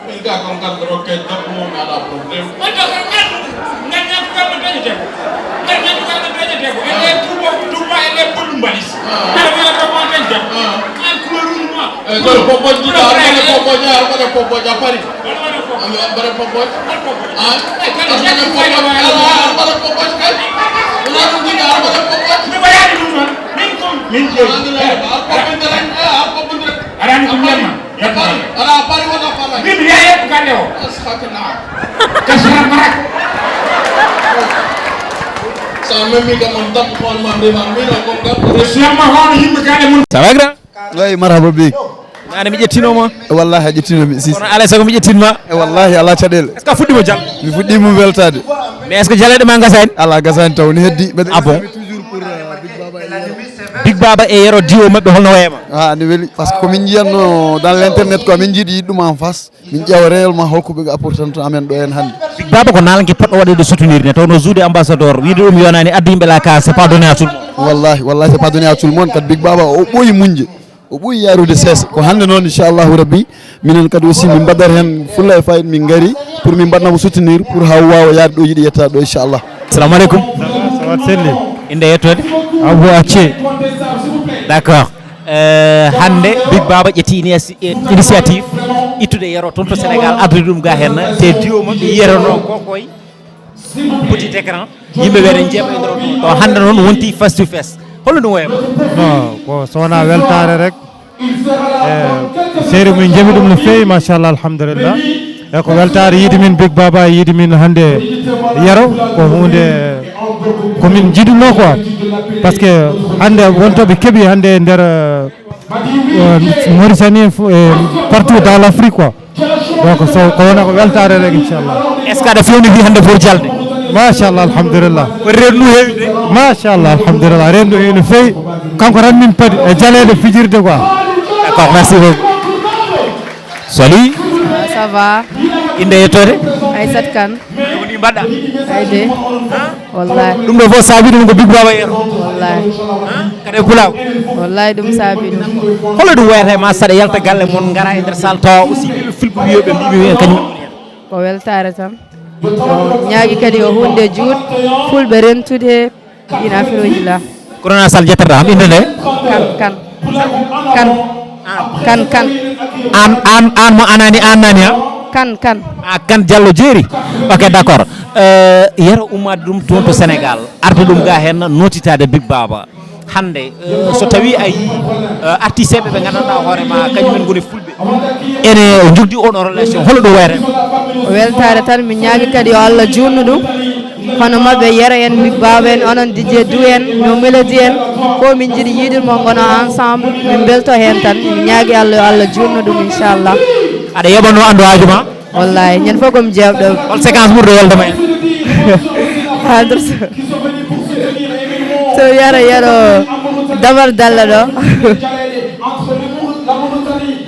Min ga kon kam rokke debbo mum ala problème. Wonta ko ngal, ngal ñaatu ngal no dañi debbo. Ngal ñaatu ngal no dañi debbo. Elle est tout beau, tout beau, elle est bonne mbalis. Ah. Ngal wala ko mo dañi debbo. Ah. Ngal couleur rouge mo. Eh, ɗo pobboji ɗiɗo, aɗa mbaɗa pobboji, aɗa mbaɗa pobboji a Paris. Aɗa mbaɗa pobboji. Aɗa mbaɗa pobboji. Aɗa mbaɗa pobboji. Eh, kala aɗa mbaɗa pobboji. Aɗa mbaɗa pobboji kadi. Wona ɗum jiɗa, aɗa mbaɗa pobboji. Mi waɗani ɗum noon. Min ko, min jeyi. Aɗa mbaɗa pobboji rek. Eh, aɗa pobboji rek. Arani ko mbiyatma. Aɗa Paris wona Paris. Min mi yeeyi ko galle o. Astagfirullah. Kasara marak. Ça va, grand? Eyi, marhaba bik. Nane mi ƴettinoma. Wallahi a ƴettinoma. Kono alay sago mi ƴettinma. E wallahi ala caɗele. Est-ce que a fuɗɗima jal? Mi fuɗɗima weltade. Mais est-ce que jaleɗe ma gasani? Ala gasani taw ni heddi. Ah bon? Big Baba e Yero, duo maɓɓe holno wayama? Ah, ne weli, parce que ko min jiyanno dans l'internet, ko min jiiɗi yiɗɗum en face. Min ƴeewa réellement holko ɓe apportanta amen ɗo en hannde. Big Baba ko naalanke poɗɗo waɗede soutenir ne, taw no juude ambassadeur, wiide ɗum yonani, addu yimɓe la ka, c'est pas donné à tout le monde. Wallahi, wallahi, c'est pas donné à tout le monde. Kadi Big Baba o ɓooyi muñde, o ɓooyi yaarude seesa. Ko hannde noon, inchallahu rabbi, minen kadi aussi min mbaɗat heen fulla e fayida, min ngari pour min mbaɗna mo soutenir pour haa o waawa yaade ɗo yiɗi yettaade ɗo, inchallah. Assalamu aleykum. Ça va, ça va, selli. Innde e yettoode? Abou Acce. D'accord. Eh, hannde Big Baba ƴetti ini-, eh, initiative ittude Yero toon to Sénégal, addude ɗum ga heen, te duo maɓɓe Yero noon ko koye petit écran, yimɓe weeɗe jeeɓa e nder o to. Hannde noon wonti face to face. Hol no ɗum wayata? Non, ko so wonaa weltaare rek. Eh, seeri mum njaɓi ɗum no feewi, machallah, alhamdulillah. E ko weltaare yiide min Big Baba, yiide min hannde Yero, ko huunde ko min njiɗunoo quoi. Parce que hannde wonto ɓe keɓi hannde e nder, eh, eh, Mauritanie, fo-, eh, partout dans l'Afrique quoi. Donc so ko wona ko weltaare rek, inchallah. Est-ce que aɗa fewni wi hannde pour jalde? Machallah, alhamdulillah. Ko rendu heewi de. Machallah, alhamdulillah. Rendu heewi no feewi. Kanko tan min padi e jaleede fijirde quoi. D'accord, merci beaucoup. Salut. Ça va? Innde e yettoode? Aissata Kane. Woni mbaɗɗa? Ayde. Wallahi. Ɗum ɗo fof saabi ɗum ko Big Baba Yero. Wallahi. Kadi e pulaar. Wallahi ɗum saabi ɗum. Holo ɗum wayata e ma saɗa yalta galle mon ngara e nder salle tawa aussi ɓe fulɓe wiyoɓe mbiɓe en kañum? Ko weltaare tan. O ñaagi kadi o hunde juut fulɓe rentude. Ɗin affaire uji la. Kono na sal jettata am innde nde? Kan, kan. Kan. Kan, kan. An, an, an mo anani, an nani ha? Kan, kan. Ah, kan Diallo jeeri. Ok, d'accord. Euh, Yero ummaade ɗum toon to Sénégal, arde ɗum ga heen notitaade Big Baba. Hannde, euh, so tawi a yii, euh, artiste ɓe ɓe nganndanɗaa hoore ma, kañum en ngoni fulɓe. Ene jogdi oɗo relation, holo ɗum wayata? Ko weltaare tan, min ñaagi kadi yo Allah juutnu ɗum. Hono maɓɓe, Yero en, Big Baba en, onon D J Dou en, No Melody en, ko min njiɗi yiidude mo, ngono ensemble, min mbelto heen tan. Min ñaagi Allah yo Allah juutnu ɗum, inchallah. Aɗa yeɓanoo anndu haaju ma? Wallahi, ñande fof ko mi jeeɓɗo. Hol séquence ɓurɗo welde ma en? Haa nder so, so Yero, Yero Damar Dalla ɗo.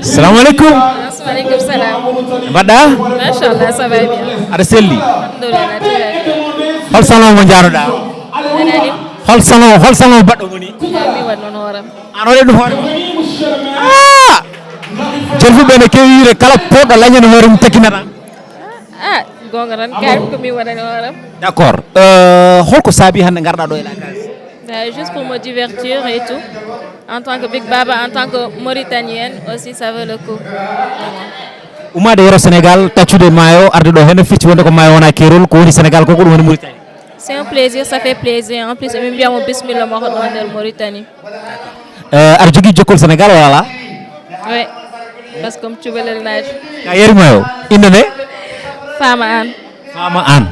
Salamu aleykum. Wa aleykum salam. Mbaɗɗa? Machallah, ça va bien. Aɗa selli? Alhamdulillah, très bien. Hol salon mo njaaroɗaa? Nananim. Hol salon, hol salon baɗɗo woni? Mi waɗ noon hooram. An waɗi ɗum hoore ma? Ah! Jom fulɓe ne keewi wiide kala poɗɗo lañani hoore mum takkinata. Ah, goonga tan, kaari ko mi waɗani hooram. D'accord. Euh, holko saabi hannde ngarɗaa ɗo e la case? Euh, juste pour me divertir et tout. En tant que Big Baba, en tant que Mauritanienne aussi, ça vaut le coup. Ummaade Yero Sénégal, taccude maayo, arde ɗo heen, firti wonde ko maayo wona keerol, ko woni Sénégal ko, ko ɗum woni Mauritanie. C'est un plaisir, ça fait plaisir. En plus, min mbiya mo bismillah mo ko ɗon nder Mauritanie. Eh, aɗa jogii jokkol Sénégal walla alaa? Oui, parce que mi cubalel naati. Ka yeru maayo. Innde nde? Fama Anne. Fama Anne.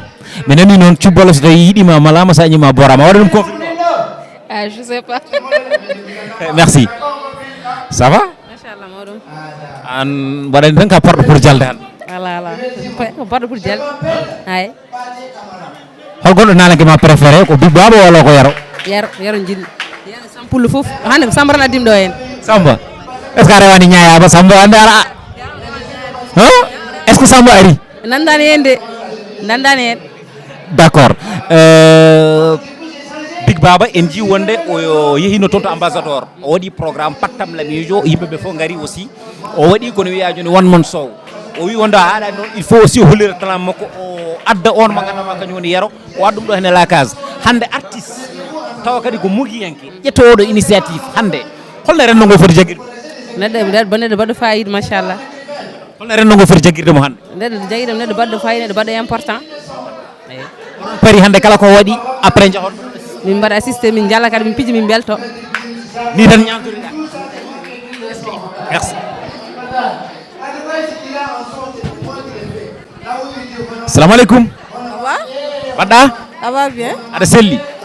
Mi nani noon cubbalo so tawi yiɗima malaama, sa ñima boorama, waɗa ɗum confirmé? Ah, je sais pas. Eh, merci. Ça va? Machallah, mawɗum. An mbaɗani tan ka parɗo pour jalde hannde? Ala, ala. Ko parɗo pour jalde. Ay. Hol gonɗo naalanke ma préféré, ko Big Baba walla ko Yero? Yero, Yero jiɗmi. Yero Sampullo fof. Hannde ko Samba tan addimi ɗo heen. Samba? Est-ce que a rewani ñaayaba Samba hannde ara? Hein? Est-ce que Samba ari? Nanndani heen de. Nanndani heen. D'accord. Euh, Big Baba, en njii wonde o, o yehino toon to ambassadeur. O waɗi programme pattam lamiijo, yimɓe ɓe fof ngari aussi. O waɗi kono wiya jooni one man show. O wi wonde o haaɗani noon, il faut aussi o hollira talent makko, o adda on mo ngannduɗaa kañum woni Yero, o adda ɗum ɗo hene la case. Hannde artiste, tawa kadi ko mogiyanke, ƴetta oɗo initiative hannde. Holno renndo ngo foti jaggude? Neɗɗo, neɗɗo, neɗɗo baɗɗo fayida, machallah. Holno renndo ngo foti jagguirde mo hannde? Neɗɗo jaggi ɗum, neɗɗo baɗɗo fayida, neɗɗo baɗɗo important. Eyi. Oɗon pari hannde kala ko waɗi, après njahon? Min mbaɗa assisté, min njala kadi, min piji, min mbelto. Ni tan ñamtoriɗa? Merci. Salamu aleykum. Ça va? Mbaɗɗa? Ça va bien. Aɗa selli?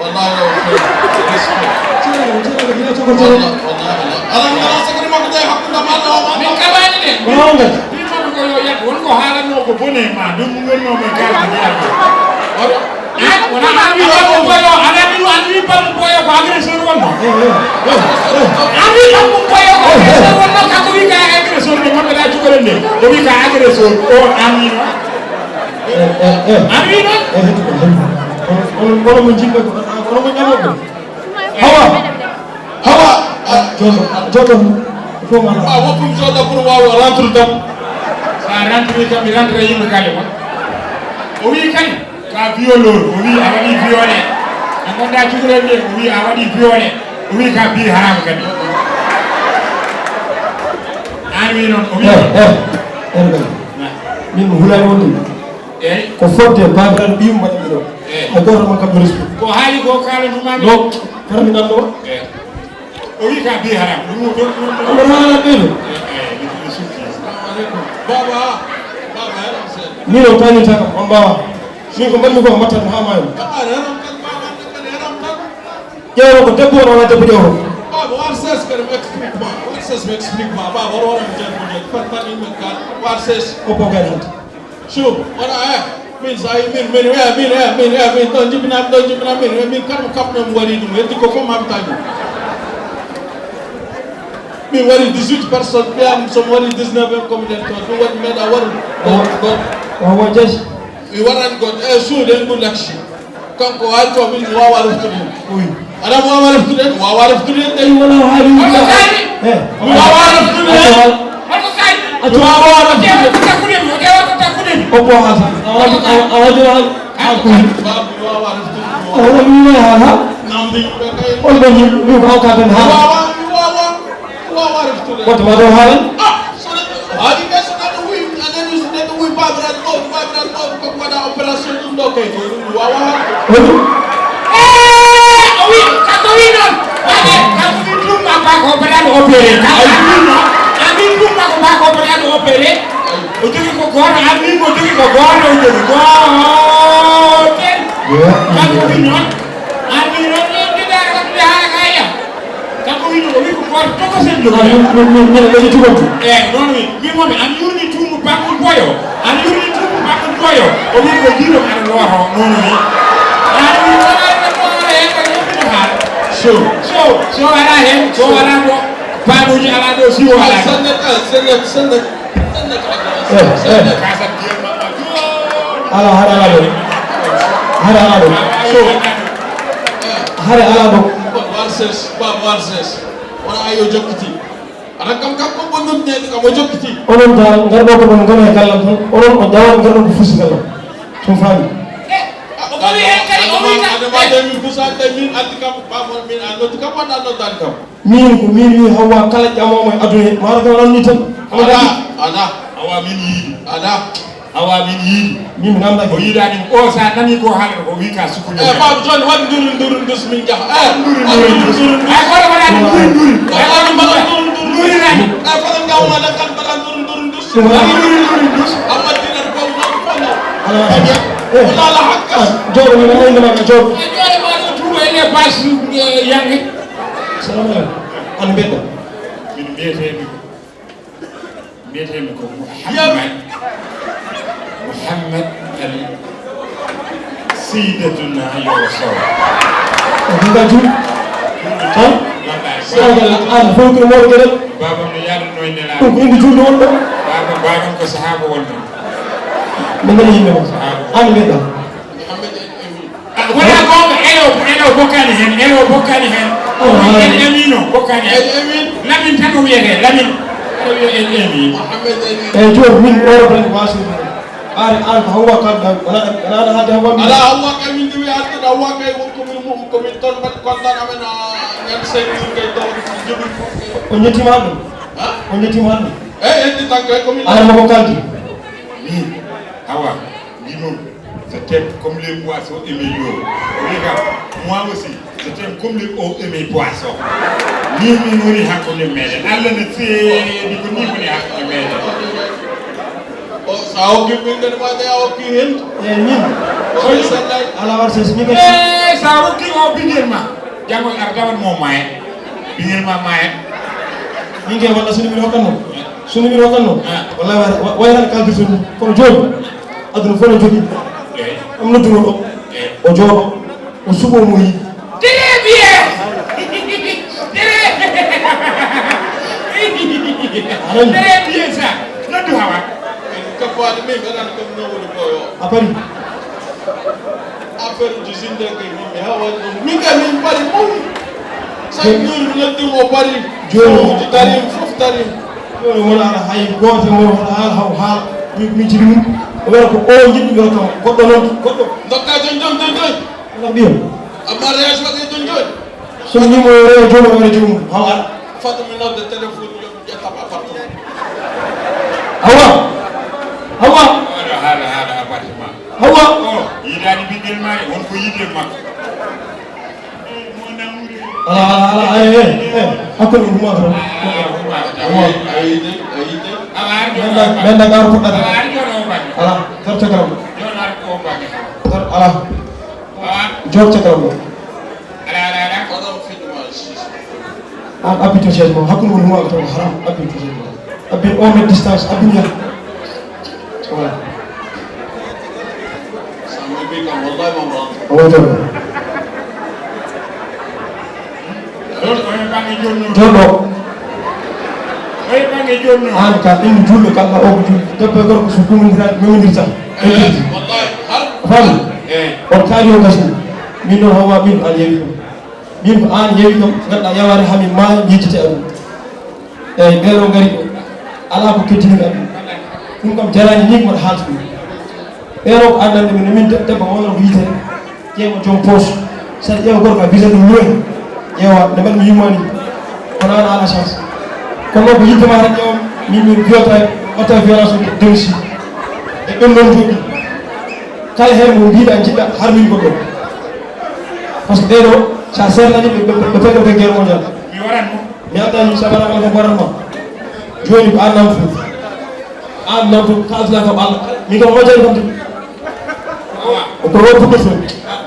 Wallahi o. Ceerno, ceerno, ina cogortee. Wallahi, wallahi. Ala mi ala sakari makko de hakkunde ma ɗo ma. Min kaɓaani de. Ko noon ngal. Min makko ko yo yat won ko haalanno ko bone ma ɗum ngonno mo kala ko jeeya. An wona an wi bammo boyo, an wi bammo boyo ko agresseur wonno. An wi bammo boyo ko O wi ka agresseur, o an wi noon? Eh, eh, eh. An wi noon? Eh, heɗi ko, heɗi ko. Kono, kono, kono mo jiɗɓe ko, kono mo ƴamoɓe. Hawa, hawa, a, joɗo, joɗo. Fof ma. Ma woppum joɗo pour wawa rentre dam. Sa rentre kam, mi rentre yimɓe galle mon. O wi kadi, ka violeur, o wi a waɗi violé. Nde gonɗa cukalel nde, o wi a waɗi violé. O wi ka bi haram kadi. An wi noon, o wi. Eh, eh, eh, eh. Min mi hulani wonde. Eyyi. Ko fodde babiraɗo ɓiyum mbaɗanmi ɗo. Eyyi. Hay goto ma kam respect. Ko haali ko kala numa mi. Donc, fotami ɗanɗo. Eyyi. O wi ka bi haram. Ɗum ɗum ɗum. Ɗum haala ɓeydo. Eyyi, eyyi, ɗum ɗum sukki. Assalamu alaikum. Baba, baba, hello, sir. Min o tanita kam, on mbawa. Min ko mbaɗmi ko mbatta ɗum ha maayo. Baba, hello, kan, baba, kan, hello, kan. Ƴeewo ko debbo on wona debbo ƴeewo. Baba, war ses kadi mi explique ma. War ses mi explique ma. Baba, war war mi jani ko jani. Fan tan yimɓe kan. War ses. Ko po kadi hande. Sure. Wona, eh, min sa yi min, min, eh, min, eh, min, eh, min, ɗon jibinami, ɗon jibinami, min, eh, min, kam, kam, ɗon waɗi ɗum, heddi ko fof mamtaji. Min waɗi dix-huit personnes, ɓiyam somo waɗi dix-neuf en communauté toon, ɗum waɗi meeɗa waɗu. Goɗ-, goɗ-, o, o, jees. Mi waɗani goɗɗo, eh, suuɗi en ɗum lakki. Kanko haali ko min mi wawa reftude ɗum. Oui. Aɗa mi wawa reftude, mi wawa reftude ɗum. Ɗum wona haali. Hoto kaari. Eh, mi wawa reftude ɗum. Hoto kaari. Mi wawa reftude. Ƴeewa ko takkude mi, ƴeewa ko takkude mi. O ko haalta. A waɗi, a, a waɗi, a, a, a, ko. Baba, mi wawa reftude ɗum. A waɗi, mi wawa haalta. Namde yimɓe kay. On ɗon yimɓe, mi ko haalta tan haala. Mi wawa, mi wawa. Wawa reftude. Wata ma ɗo haalan. Ah, so neɗɗo, haali kay so neɗɗo wi, a nani so neɗɗo wi babiraɗo mawɗo, babiraɗo mawɗo koko waɗa opération ɗum ɗo kay, ko ɗum wawa haalde. Woni? Eh, o wi, kanko wi noon. Ade, kanko wi ɗum ma ba ko opéraɗo opéré. Kanko wi noon. A wi ɗum ma ko ba ko opéraɗo opéré. O jogi ko gooto, an min o jogi ko gooto, o jogi gootel. Yo. Kanko wi noon. An min noon, noon, ndeɗa, ndeɗa haala kaya. Kanko wi no, o wi ko gooto tokosel jogi. Ah, min, min, min, min, min, min, min, eh, noon wi. Min momi, an yurni tuumu bangun boyo. An yurni tuumu bangun boyo. O wi ko jiiɗo aɗa looto, noon wi. An wi, wala, wala, wala, wala, wala, wala, wala. So, so, so ala hen, so ala ɗo. Panuji ala ɗo, si o ala. Sanne, ah, sanne, sanne. Eh, eh. Ala, hara ala ɗo. Hara ala ɗo. So, hara ala ɗo. War ses, ba war ses. Wona ayo jokkiti. Ara kam kam ko bonnut ne kam o jokkiti. Onon dal ngarɗo ko ɗon ngona e gallam tan. Onon o jawa ngarɗo ko fusi gallam. Ɗum faami. O wi hen kadi, o wi tan. Adama, adama, min fusa, min addi kam, ba mon, min annoti kam, wona annotani kam. Min ko min wi Hawwa kala ƴamoomo e aduna he, ma wata ko ranni tan. Ala, ala. Awa min yiidi. Ala. Awa min yiidi. Min mi namdaki. O yiidaani o sa nani ko haalata ko wi ka sukkude. Eh, baaba jooni waɗ nduru nduru dus min jaha. Eh, nduru nduru dus. Ay, kono waɗa nduru nduru. Eh, waɗ mbaɗa nduru nduru. Nduru nani. Eh, kono ngawma dan kan mbaɗa nduru nduru dus. Waɗa nduru nduru dus. Amma dinan ko mo ko no. Ala. Eh. Wala la hakka. Jooɗo mi nani ma jooɗo. Jooɗo ma ɗo tuuba e les pages, eh, yange. Salamu aleykum. An mbedda. Min mbiyetee mi ko, mbiyetee mi ko Mouhammad. Mouhammad Ali. Seydatuna Yoro Sow. Ko ɗum ka jur? Tan? Wallaay. Sargal an fof ko mawɗo geɗal. Baabam no yaaduno e Nelaaɗo. Ɗum ko inde julɗo wonɗo. Baabam, baabam ko sahaaba wonɗo. Min ngani yimɓe mon. Sahaaba. An mbedda. Mouhammad Ali. Ah, wona goonga, elo, elo bokkaani heen, elo bokkaani heen. Oh, El Amin o bokkaani heen. El Amin. Lamin tan o wiyetee, Lamin. Aɗa wiya El Amin. Mohamed El Amin. Eeyi, jooni min oɗo tan ko waasde. Ɓaade aan ko Hawwa kalɗa, wona, wona aɗa haalde Hawwa min. Alaa, Hawwa kay min ndewi artude, Hawwa kay won ko min mum, ko min toon mbaɗi kontaan amen, ah, ñande cinq jours kay toon, jogi fof. O ñettiima ɗum? Ha? O ñettiima ɗum? Eeyi, heddi tan kay ko min. Aan mo ko kaldi? Min, Hawwa, mbiɗon. Je t'aime comme les poissons aiment l'eau. Regarde, moi aussi, je t'aime comme les eaux aiment les poissons. Ni min woni hakkunde meɗen. Allah no seedi ko ni woni hakkunde meɗen. O, sa hokki ɓinngel ma de, a hokki hen. E min. O, sallay. Ala war ses mi kadi. Eh, sa hokki o ɓinngel ma. Janngo ar tawan mo maye. Ɓinngel ma maye. Min ke walla sunu mi hokkan mo. Sunu mi hokkan mo. Ah. Wallahi wa-, wa-, wayran kalbi sunu. Kono jooni. Aduna fof no jogii. Eey. Ɗum nodduno ɗo. Eey. O jooɗo. O suɓo mo yiɗi. Très bien. Très, très bien ça. Noddu Hawa. Waɗi min mbeɗan ɗum nowru ko yo. A parii? Affaire uji zinde ke min mi hawani ɗum. Min ka min parii mawni. Sañ ɗum mi noddi mo parii. Jooni. Uji tarim, fof tarim. Jooni wona aɗa hay gooto e mon wota haal haw haal. Min, min jiɗi mum. O wiyata ko o jiɗi, mi wiyata goɗɗo noon, goɗɗo. Ndokka jon, jon, jon, jon. Ndax ɗiyo? A mariage waɗi jon, jon. So mi ñimo rewa joomum, waɗa joomum. Haw aɗa. Fatu mi nodde téléphone. Ƴetta appartement. Awa. Awa. Haala, haala, haala appartement. Awa. O, yiɗaani ɓinngel maa e, won ko yiɗi e makko. Ala, ala, ala, eh, eh, eh. Hakkunde huma tan. Awa. Awa. Awa, awa, awa. Men da, men da garu fuɗɗata. Awa, awa, awa. Ala, tar cakram. Awa. Awa. Jor cakram. Ala, ala, ala. An abito chaise mo, hakkunde woni mo abito haram, abito chaise mo. Abin un mètre distance, abin ya. Voilà. Sama bi kam, wallahi, mo mo. O wato. Jor, o e bangi jonno. Jonno. O e bangi jonno. An ka, ɗin julɗo, kam ma o ko julɗo. Debbo e gorko so kumindira, memindirta. Eh, wallahi, har. Fam. Eh. On kaali o gasni. Min ɗon hawa min an yewi ɗum. Min ko an yewi kam, ganduɗa yaware hamin maayi, mi yejjiti aduna. Eyyi, ɓeɗo ngari ɗo, ala ko keddini aduna. Ɗum kam jarani ni ko mbaɗa haalta ɗum. Ɓeɗo ko addande min, min de-, debbo mawɗo ko yitere. Ƴeewa joom poche. Saɗa ƴeewa gorko a bisa ɗum luwe. Ƴeewa, nde mbaɗmi yummani. Kono an ala chance. Kono ko yidde ma tan ƴeewam, min mi fiyata, watta violence de, de aussi. E ɓen noon jooɗi. Kala heen mo mbiɗa jiɗɗa harmin goɗɗo. Par ce que ɓeɗo, sa serlani ɓe, ɓe, ɓe, ɓe pegge guerre mondiale. Mi waran mo. Mi adda ni sabara kala ko waran ma. Joni ko an namtu. An namtu, kalsina kam Allah. Mi kam hojani kam de. Ko won fuɗɗoto.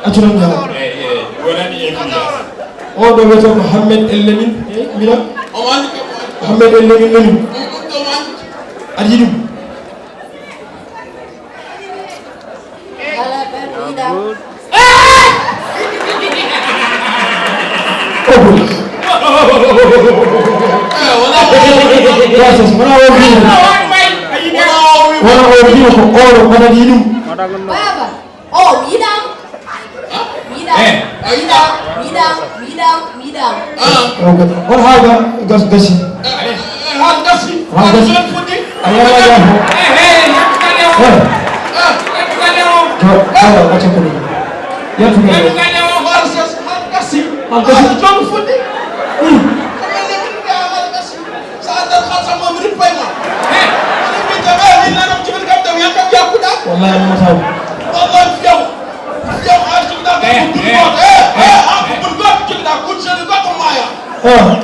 Accu tan jaha. Eh, eh, wonani e fiya. O ɗo wiyetee ko Hammed El Lemin. Eh, mira. Hammed El Lemin Lemin. Aɗa yiɗi ɗum? Wona o wiino ko oɗo wonani ɗum. Baba, o mi yiɗaama. Mi yiɗaama. Mi yiɗaama. Mi yiɗaama. Mi yiɗaama. Mi yiɗaama. Ah. On haga gas gasi. Hal gasi. Hal gasi. Ay, ay, ay, ay. Eh. Jo, ala, acca ko ɗum. Yettude. Hal gasi. Hal gasi. Sa addat hal sama mi rippay ma. Min jaɓe min nanam jimin kam dem yankam yakkuɗa. Wallahi mo taw. Wallahi fiyaw. Fiyaw a jogiɗa ko bun goto. Eh, eh, a ko bun goto jogiɗa kun seni goto maya.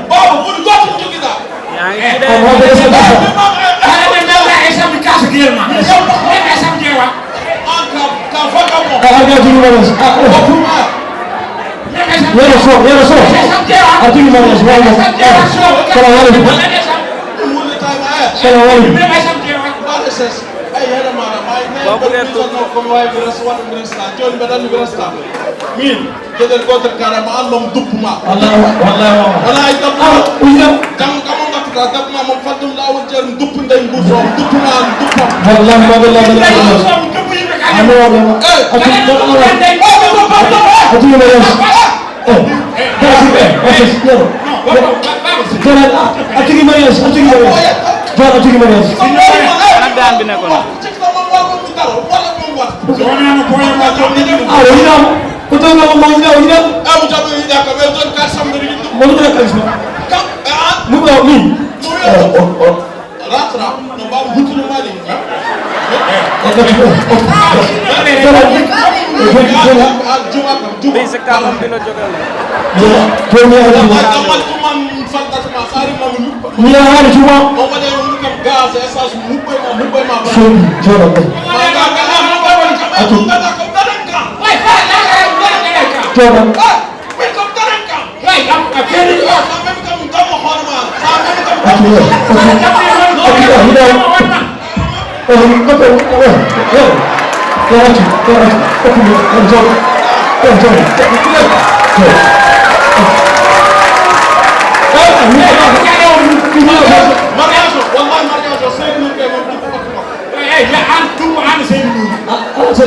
Baba bun goto jogiɗa. An wonde e sabbi. An wonde e sabbi kaso giyel ma. An ka ka vagabond. An wonde e sabbi. Yero so, yero so. A tigi mariage, wala mo. Salamu alaikum. Salamu alaikum. Babu Erto. Min, geɗel gotel karama, Allah mo duppu ma. Wallahi, wallahi. Wala ay duppu. Ah, uya. Kam, kam on gatta duppu ma, mon faddum lawol jeerum duppu ndey nguso, duppu ma, duppu. Wallahi, ma billahi, billahi. Amin, amin. Eh, a tigi mariage. Eh, a tigi mariage, a tigi mariage. Joor a tigi mariage. Anndi, anndi ne ko non. Ah, o yiɗaama. Ko taw ma o yiɗa, o yiɗa. Mo yiɗa kalis ma. Mo yiɗa min. Ratra, no mbaɗa hutude mali, ha? Ɓey sikka ɗum bino jogal. Joomi Alla. Mi yahaani juma. Soobi, jooɗo ɓe. Atu. Jooɗo.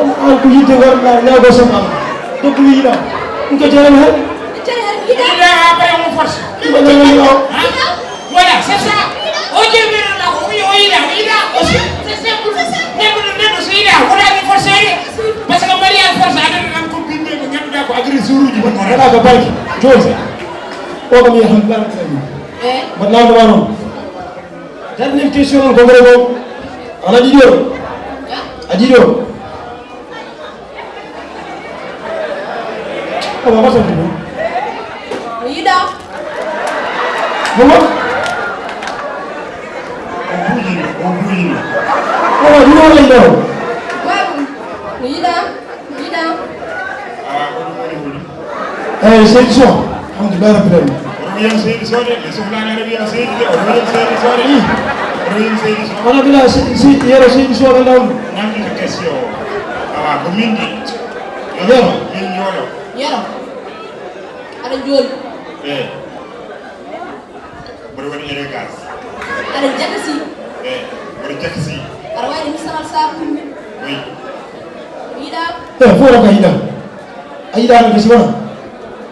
On, on ko yiɗde ngarɗaa, ñaagoo sabu am. Debbo mi yiɗaa. Ɗum ko jarani heen. Jarani heen mi yiɗaa. Yiɗaa haa ɓay omo force. Ɗum ko jarani o. Ha? Voilà, c'est ça. O jeeɓiɗo la, o wi o yiɗaa, o yiɗaa aussi. C'est simple. Neɗɗo, neɗɗo so yiɗaa, wona mi forcé. Parce que mariage forcé, adana tan ko bimbe ko ngannduɗaa ko agresseur uji mum. Wona ko banque. Jooni. O kam yahan banque. Eh? Mbaɗ nawde ma noon. Dernière question noon ko ngare goo. Ana ɗiɗi o. A ɗiɗi o. Awa, wasa ɗum. Mi yiɗaa. Homo? O buujino, o buujino. Awa, ɗum o yiɗaa o. Waaw, mi yiɗaa, mi yiɗaa. Awa, ko ɗum woni holi? Eeyi, seydi Sow. Alhamdulillahi rabbil alamin. Oɗo wiyam seydi Sow de, mi sohlaani aɗa wiyam seydi de, oɗo wiyam seydi Sow de. Ii. Oɗo wiyam seydi Sow. Wona bila se-, se-, yero seydi Sow ɓe ndaw. Nanndi ko question o. Awa, ko min de. Yero. Min njooɗo. Yero. Aɗa njooli. Eeyi. Mboɗo waɗi élégance. Aɗa jakasi. Eeyi, mboɗo jakasi. Aɗa waɗi misaal sakuji. Oui. Yiɗaa. Eeyi, fof ko yiɗaa. A yiɗaano gasi wona?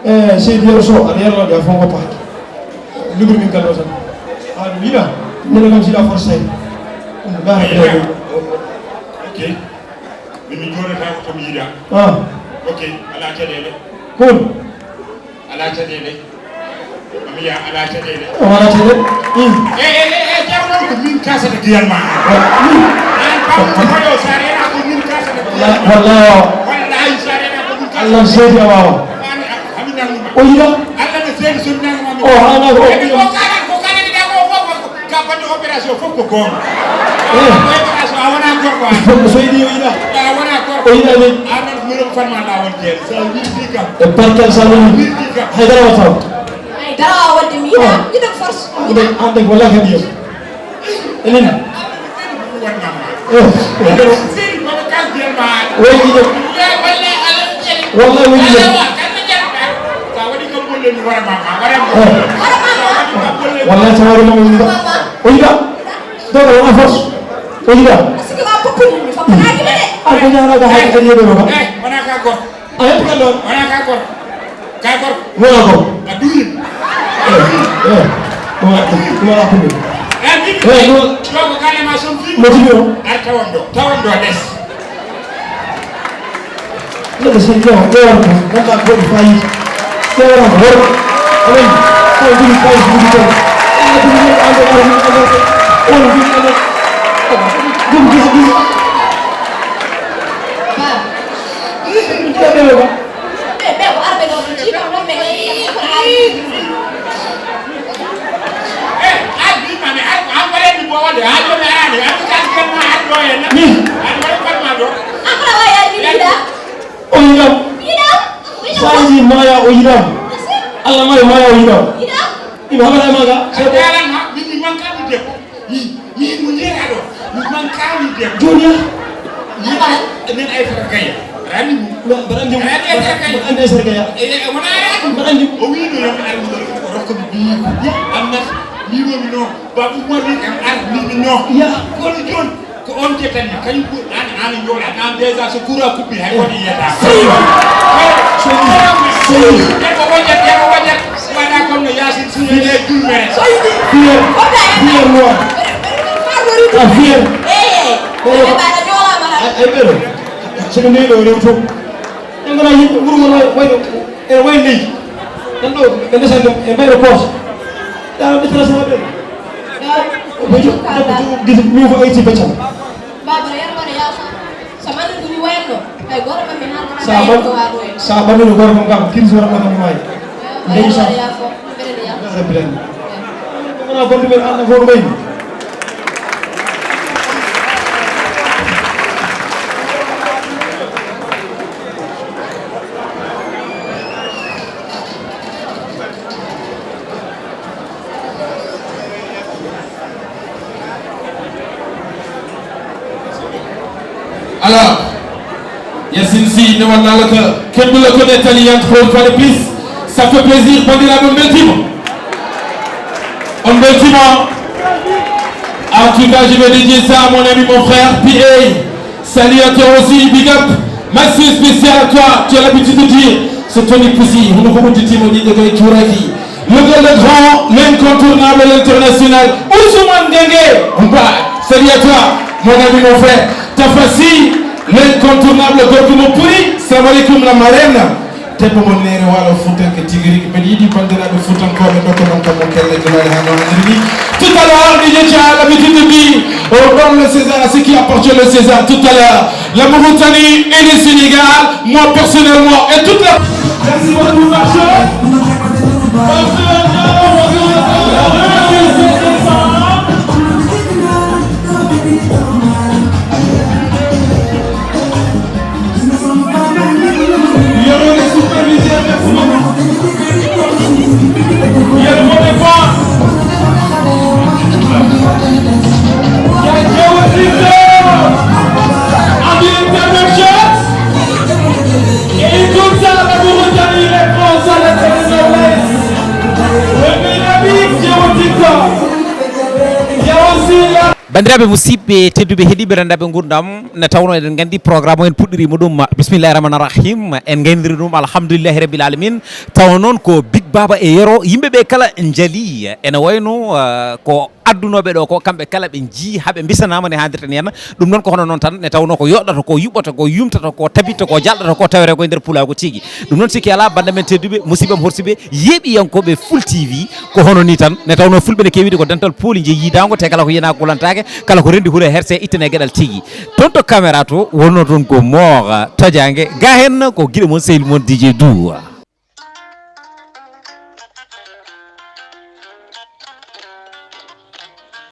E seydi Yero Sow, aɗa yerloo ɗe a fof ngoppaaki. Lugri min kallo tan. A ɗum yiɗaa? Nene kam siɗa forcé. Ɗum gaara. Eyi, ɗum. Ok. Min mi jooɗotaako ko mi yiɗaa. Ah. Ok, alaa caɗeele. Cool. Alaa caɗeele. Mami yaa alaa caɗeele. O alaa caɗeele. Mm. E, e, e, e, jawɗo ko min kasata giyal ma. Wa-, mm. An pam ko hoyo sa rena ko min kasata giyal ma. Wallahi, wallahi. Wallahi sa rena ko min kasata. Allah seedi a wawa. An, an, hami nanguma. O yiɗa? Allah ne seedi so mi nanguma mi. O haala ko o yiɗa. Ko kala, ko kala ni da ko fof ko ka baɗɗo opération fof ko goonga. Eh. Opération a wona gorko an. Fof so yiɗi o yiɗa. A wona gorko. O yiɗa ni. An non mi ron fanma lawol jeere. Sa wirdi kam. E barkal sa woni. Wirdi kam. Haydara wata. Ay, dara wawa waɗde mi yiɗa, yiɗa force. An de, an de, wala kadi yo. Elin. Eh, eh. Wallahi, wallahi, wallahi. Eh. Wallahi, sa waɗi mo o yiɗa. O yiɗa. Dara wona force. O yiɗa. An ko ñaanaka haade kadi yeɗono kam. Eh, wona ka gorko. A heɓi ka ɗon? Wona ka gorko. Ka gorko. Wona ko. A duuri. Eh, eh. Wona, wona ko ɗum. Eh, min, eh, no. Ɗo ko kane ma son fi. No tigi o. Ar tawon ɗo. Tawon ɗo des. Neɗɗo so ƴeewa, ƴeewa ko. Wonta ko waɗi fayida. Ƴeewa ko worko. Amen. Ko ɗum fayida ɗum ko. Ala ɗum ni ande, ala ɗum ande. On ɗum ande. Ɗum gisi gisi. Ba. Ɗum ƴeewa ɓe ba. Ɓe, ɓe ko arɓe ɗo, ɗum jiiɗo ɗon ɓe. Eh, ar bima mi ar, an waɗani bo wonde, ha joni arani, an ka jiyan ma ar ɗo e na. Mi. An waɗi farma ɗo. An waɗa wawi ar mi yiɗa. O yiɗam. Yiɗa. Sa yiɗi maya o yiɗam. Allah maya maya o yiɗam. Yiɗa. Imo haɓata e maga. An yaran ma, min mi manka mi debbo. Min, min mo jeeɗa ɗo. Mi manka mi debbo. Joni ya. Min ay, min ay fata gaya. Rani mo. Mbaɗa anndi mo. Rani ay fata gaya. Mbaɗa anndi ay fata gaya. E, e, wona rani. Mbaɗa anndi mo. O wino yo mi ar mi rokko mi biyi. Ya. Amma, mi woni no. Babu Malik am ar mi no. Ya. Kono joni. Ko on jettani, kañum ɓuri, an, an jooɗa, an déjà so courant coupé, hay woto yiyata. Seydi. Seydi. Seydi. Debbo wojjat, debbo wojjat, waɗa comme no Yacine Sow e julmere. Seydi. Fier. Fier noir. Ah, fier. Eh, eh. Eh. Ɓe mbaɗa joolama. Ay ɓeɗo, soɓe ndewi ɗo rew to, ɓe gona yimɓe wuro mon, wayno ene wayi leydi. Tan ɗo ɓe ndesani ɗum e mbayro koos. Ɗa ɓe tara sama ɓe. Ɗa ko jo ko jo gidi mi ko ayti beccal. Baba yar wara ya sa. Sa man ko mi wayno. Ay goro ba mi han. Sa man. Sa man no goro kam kiri sura ma mi may. Ndey sa. Rabbil alamin. Wona bonde men Allah ko may. Alors, Yacine Sy, ne wanna la que kenn du la connaître Talian trop une fois de plus. Ça fait plaisir, bandiraɓe, on beltima. On beltima. En tout cas, je vais dédier ça à mon ami, mon frère, P A. Salut à toi aussi, big up. Merci spécial à toi. Tu as l'habitude de dire, ce Tony Poussy, vous nous dites, on dit de Touraki. Le grand, le grand, l'incontournable, l'international, Ousmane Gangue. Salut à toi, mon ami, mon frère. Tafassi, l'incontournable, Gorko Mopuri. Salam alaikum, la marraine. Debbo mon neere waalo fuutanke tigi rigi. Mbeɗa yiɗi banndiraaɓe fuutankooɓe ɗo ko ɗon kammo kelle julaade haa no anndiri ni. Tout à l'heure, D J Dia a l'habitude de dire, on donne le César à ce qui appartient le César. Tout à l'heure, la Mauritanie et le Sénégal, moi personnellement et toute la... Merci beaucoup, Marcel. Bandiraɓe musidɓe tedduɓe heɗiɓe rendaɓe gurdam, nde tawno eɗen gandi programme o en puɗɗirima ɗum, bismillahi rahmani rahim, en gayniri ɗum alhamdulillahi rabbil alamin. Tawa noon ko Big Baba e Yero, yimɓeɓe kala jaali, ene wayno, eh, ko addunoɓe ɗo ko kamɓe kala ɓe jii haɓe bisanama ne haaldirten henna. Ɗum noon ko hono noon tan, ne tawno ko yoɗɗata ko, yuɓɓata ko, yumtata ko, tabitta ko, jalɗata ko, tawete ko e nder pulago tigi. Ɗum noon sikki ala, banda men tedduɓe, musidɓe am, horsuɓe, yeeɓiyankoɓe Full T V, ko hono ni tan, ne tawno fulɓe ne kewiɗo ko dental pooli je yiidango, te kala ko yena kulantake, kala ko rendi huule herse ittane geɗal tigi. Toon to caméra to, wonno toon ko Mor Tajangue, ga hen ko giɗo mon sehil mon D J Dou.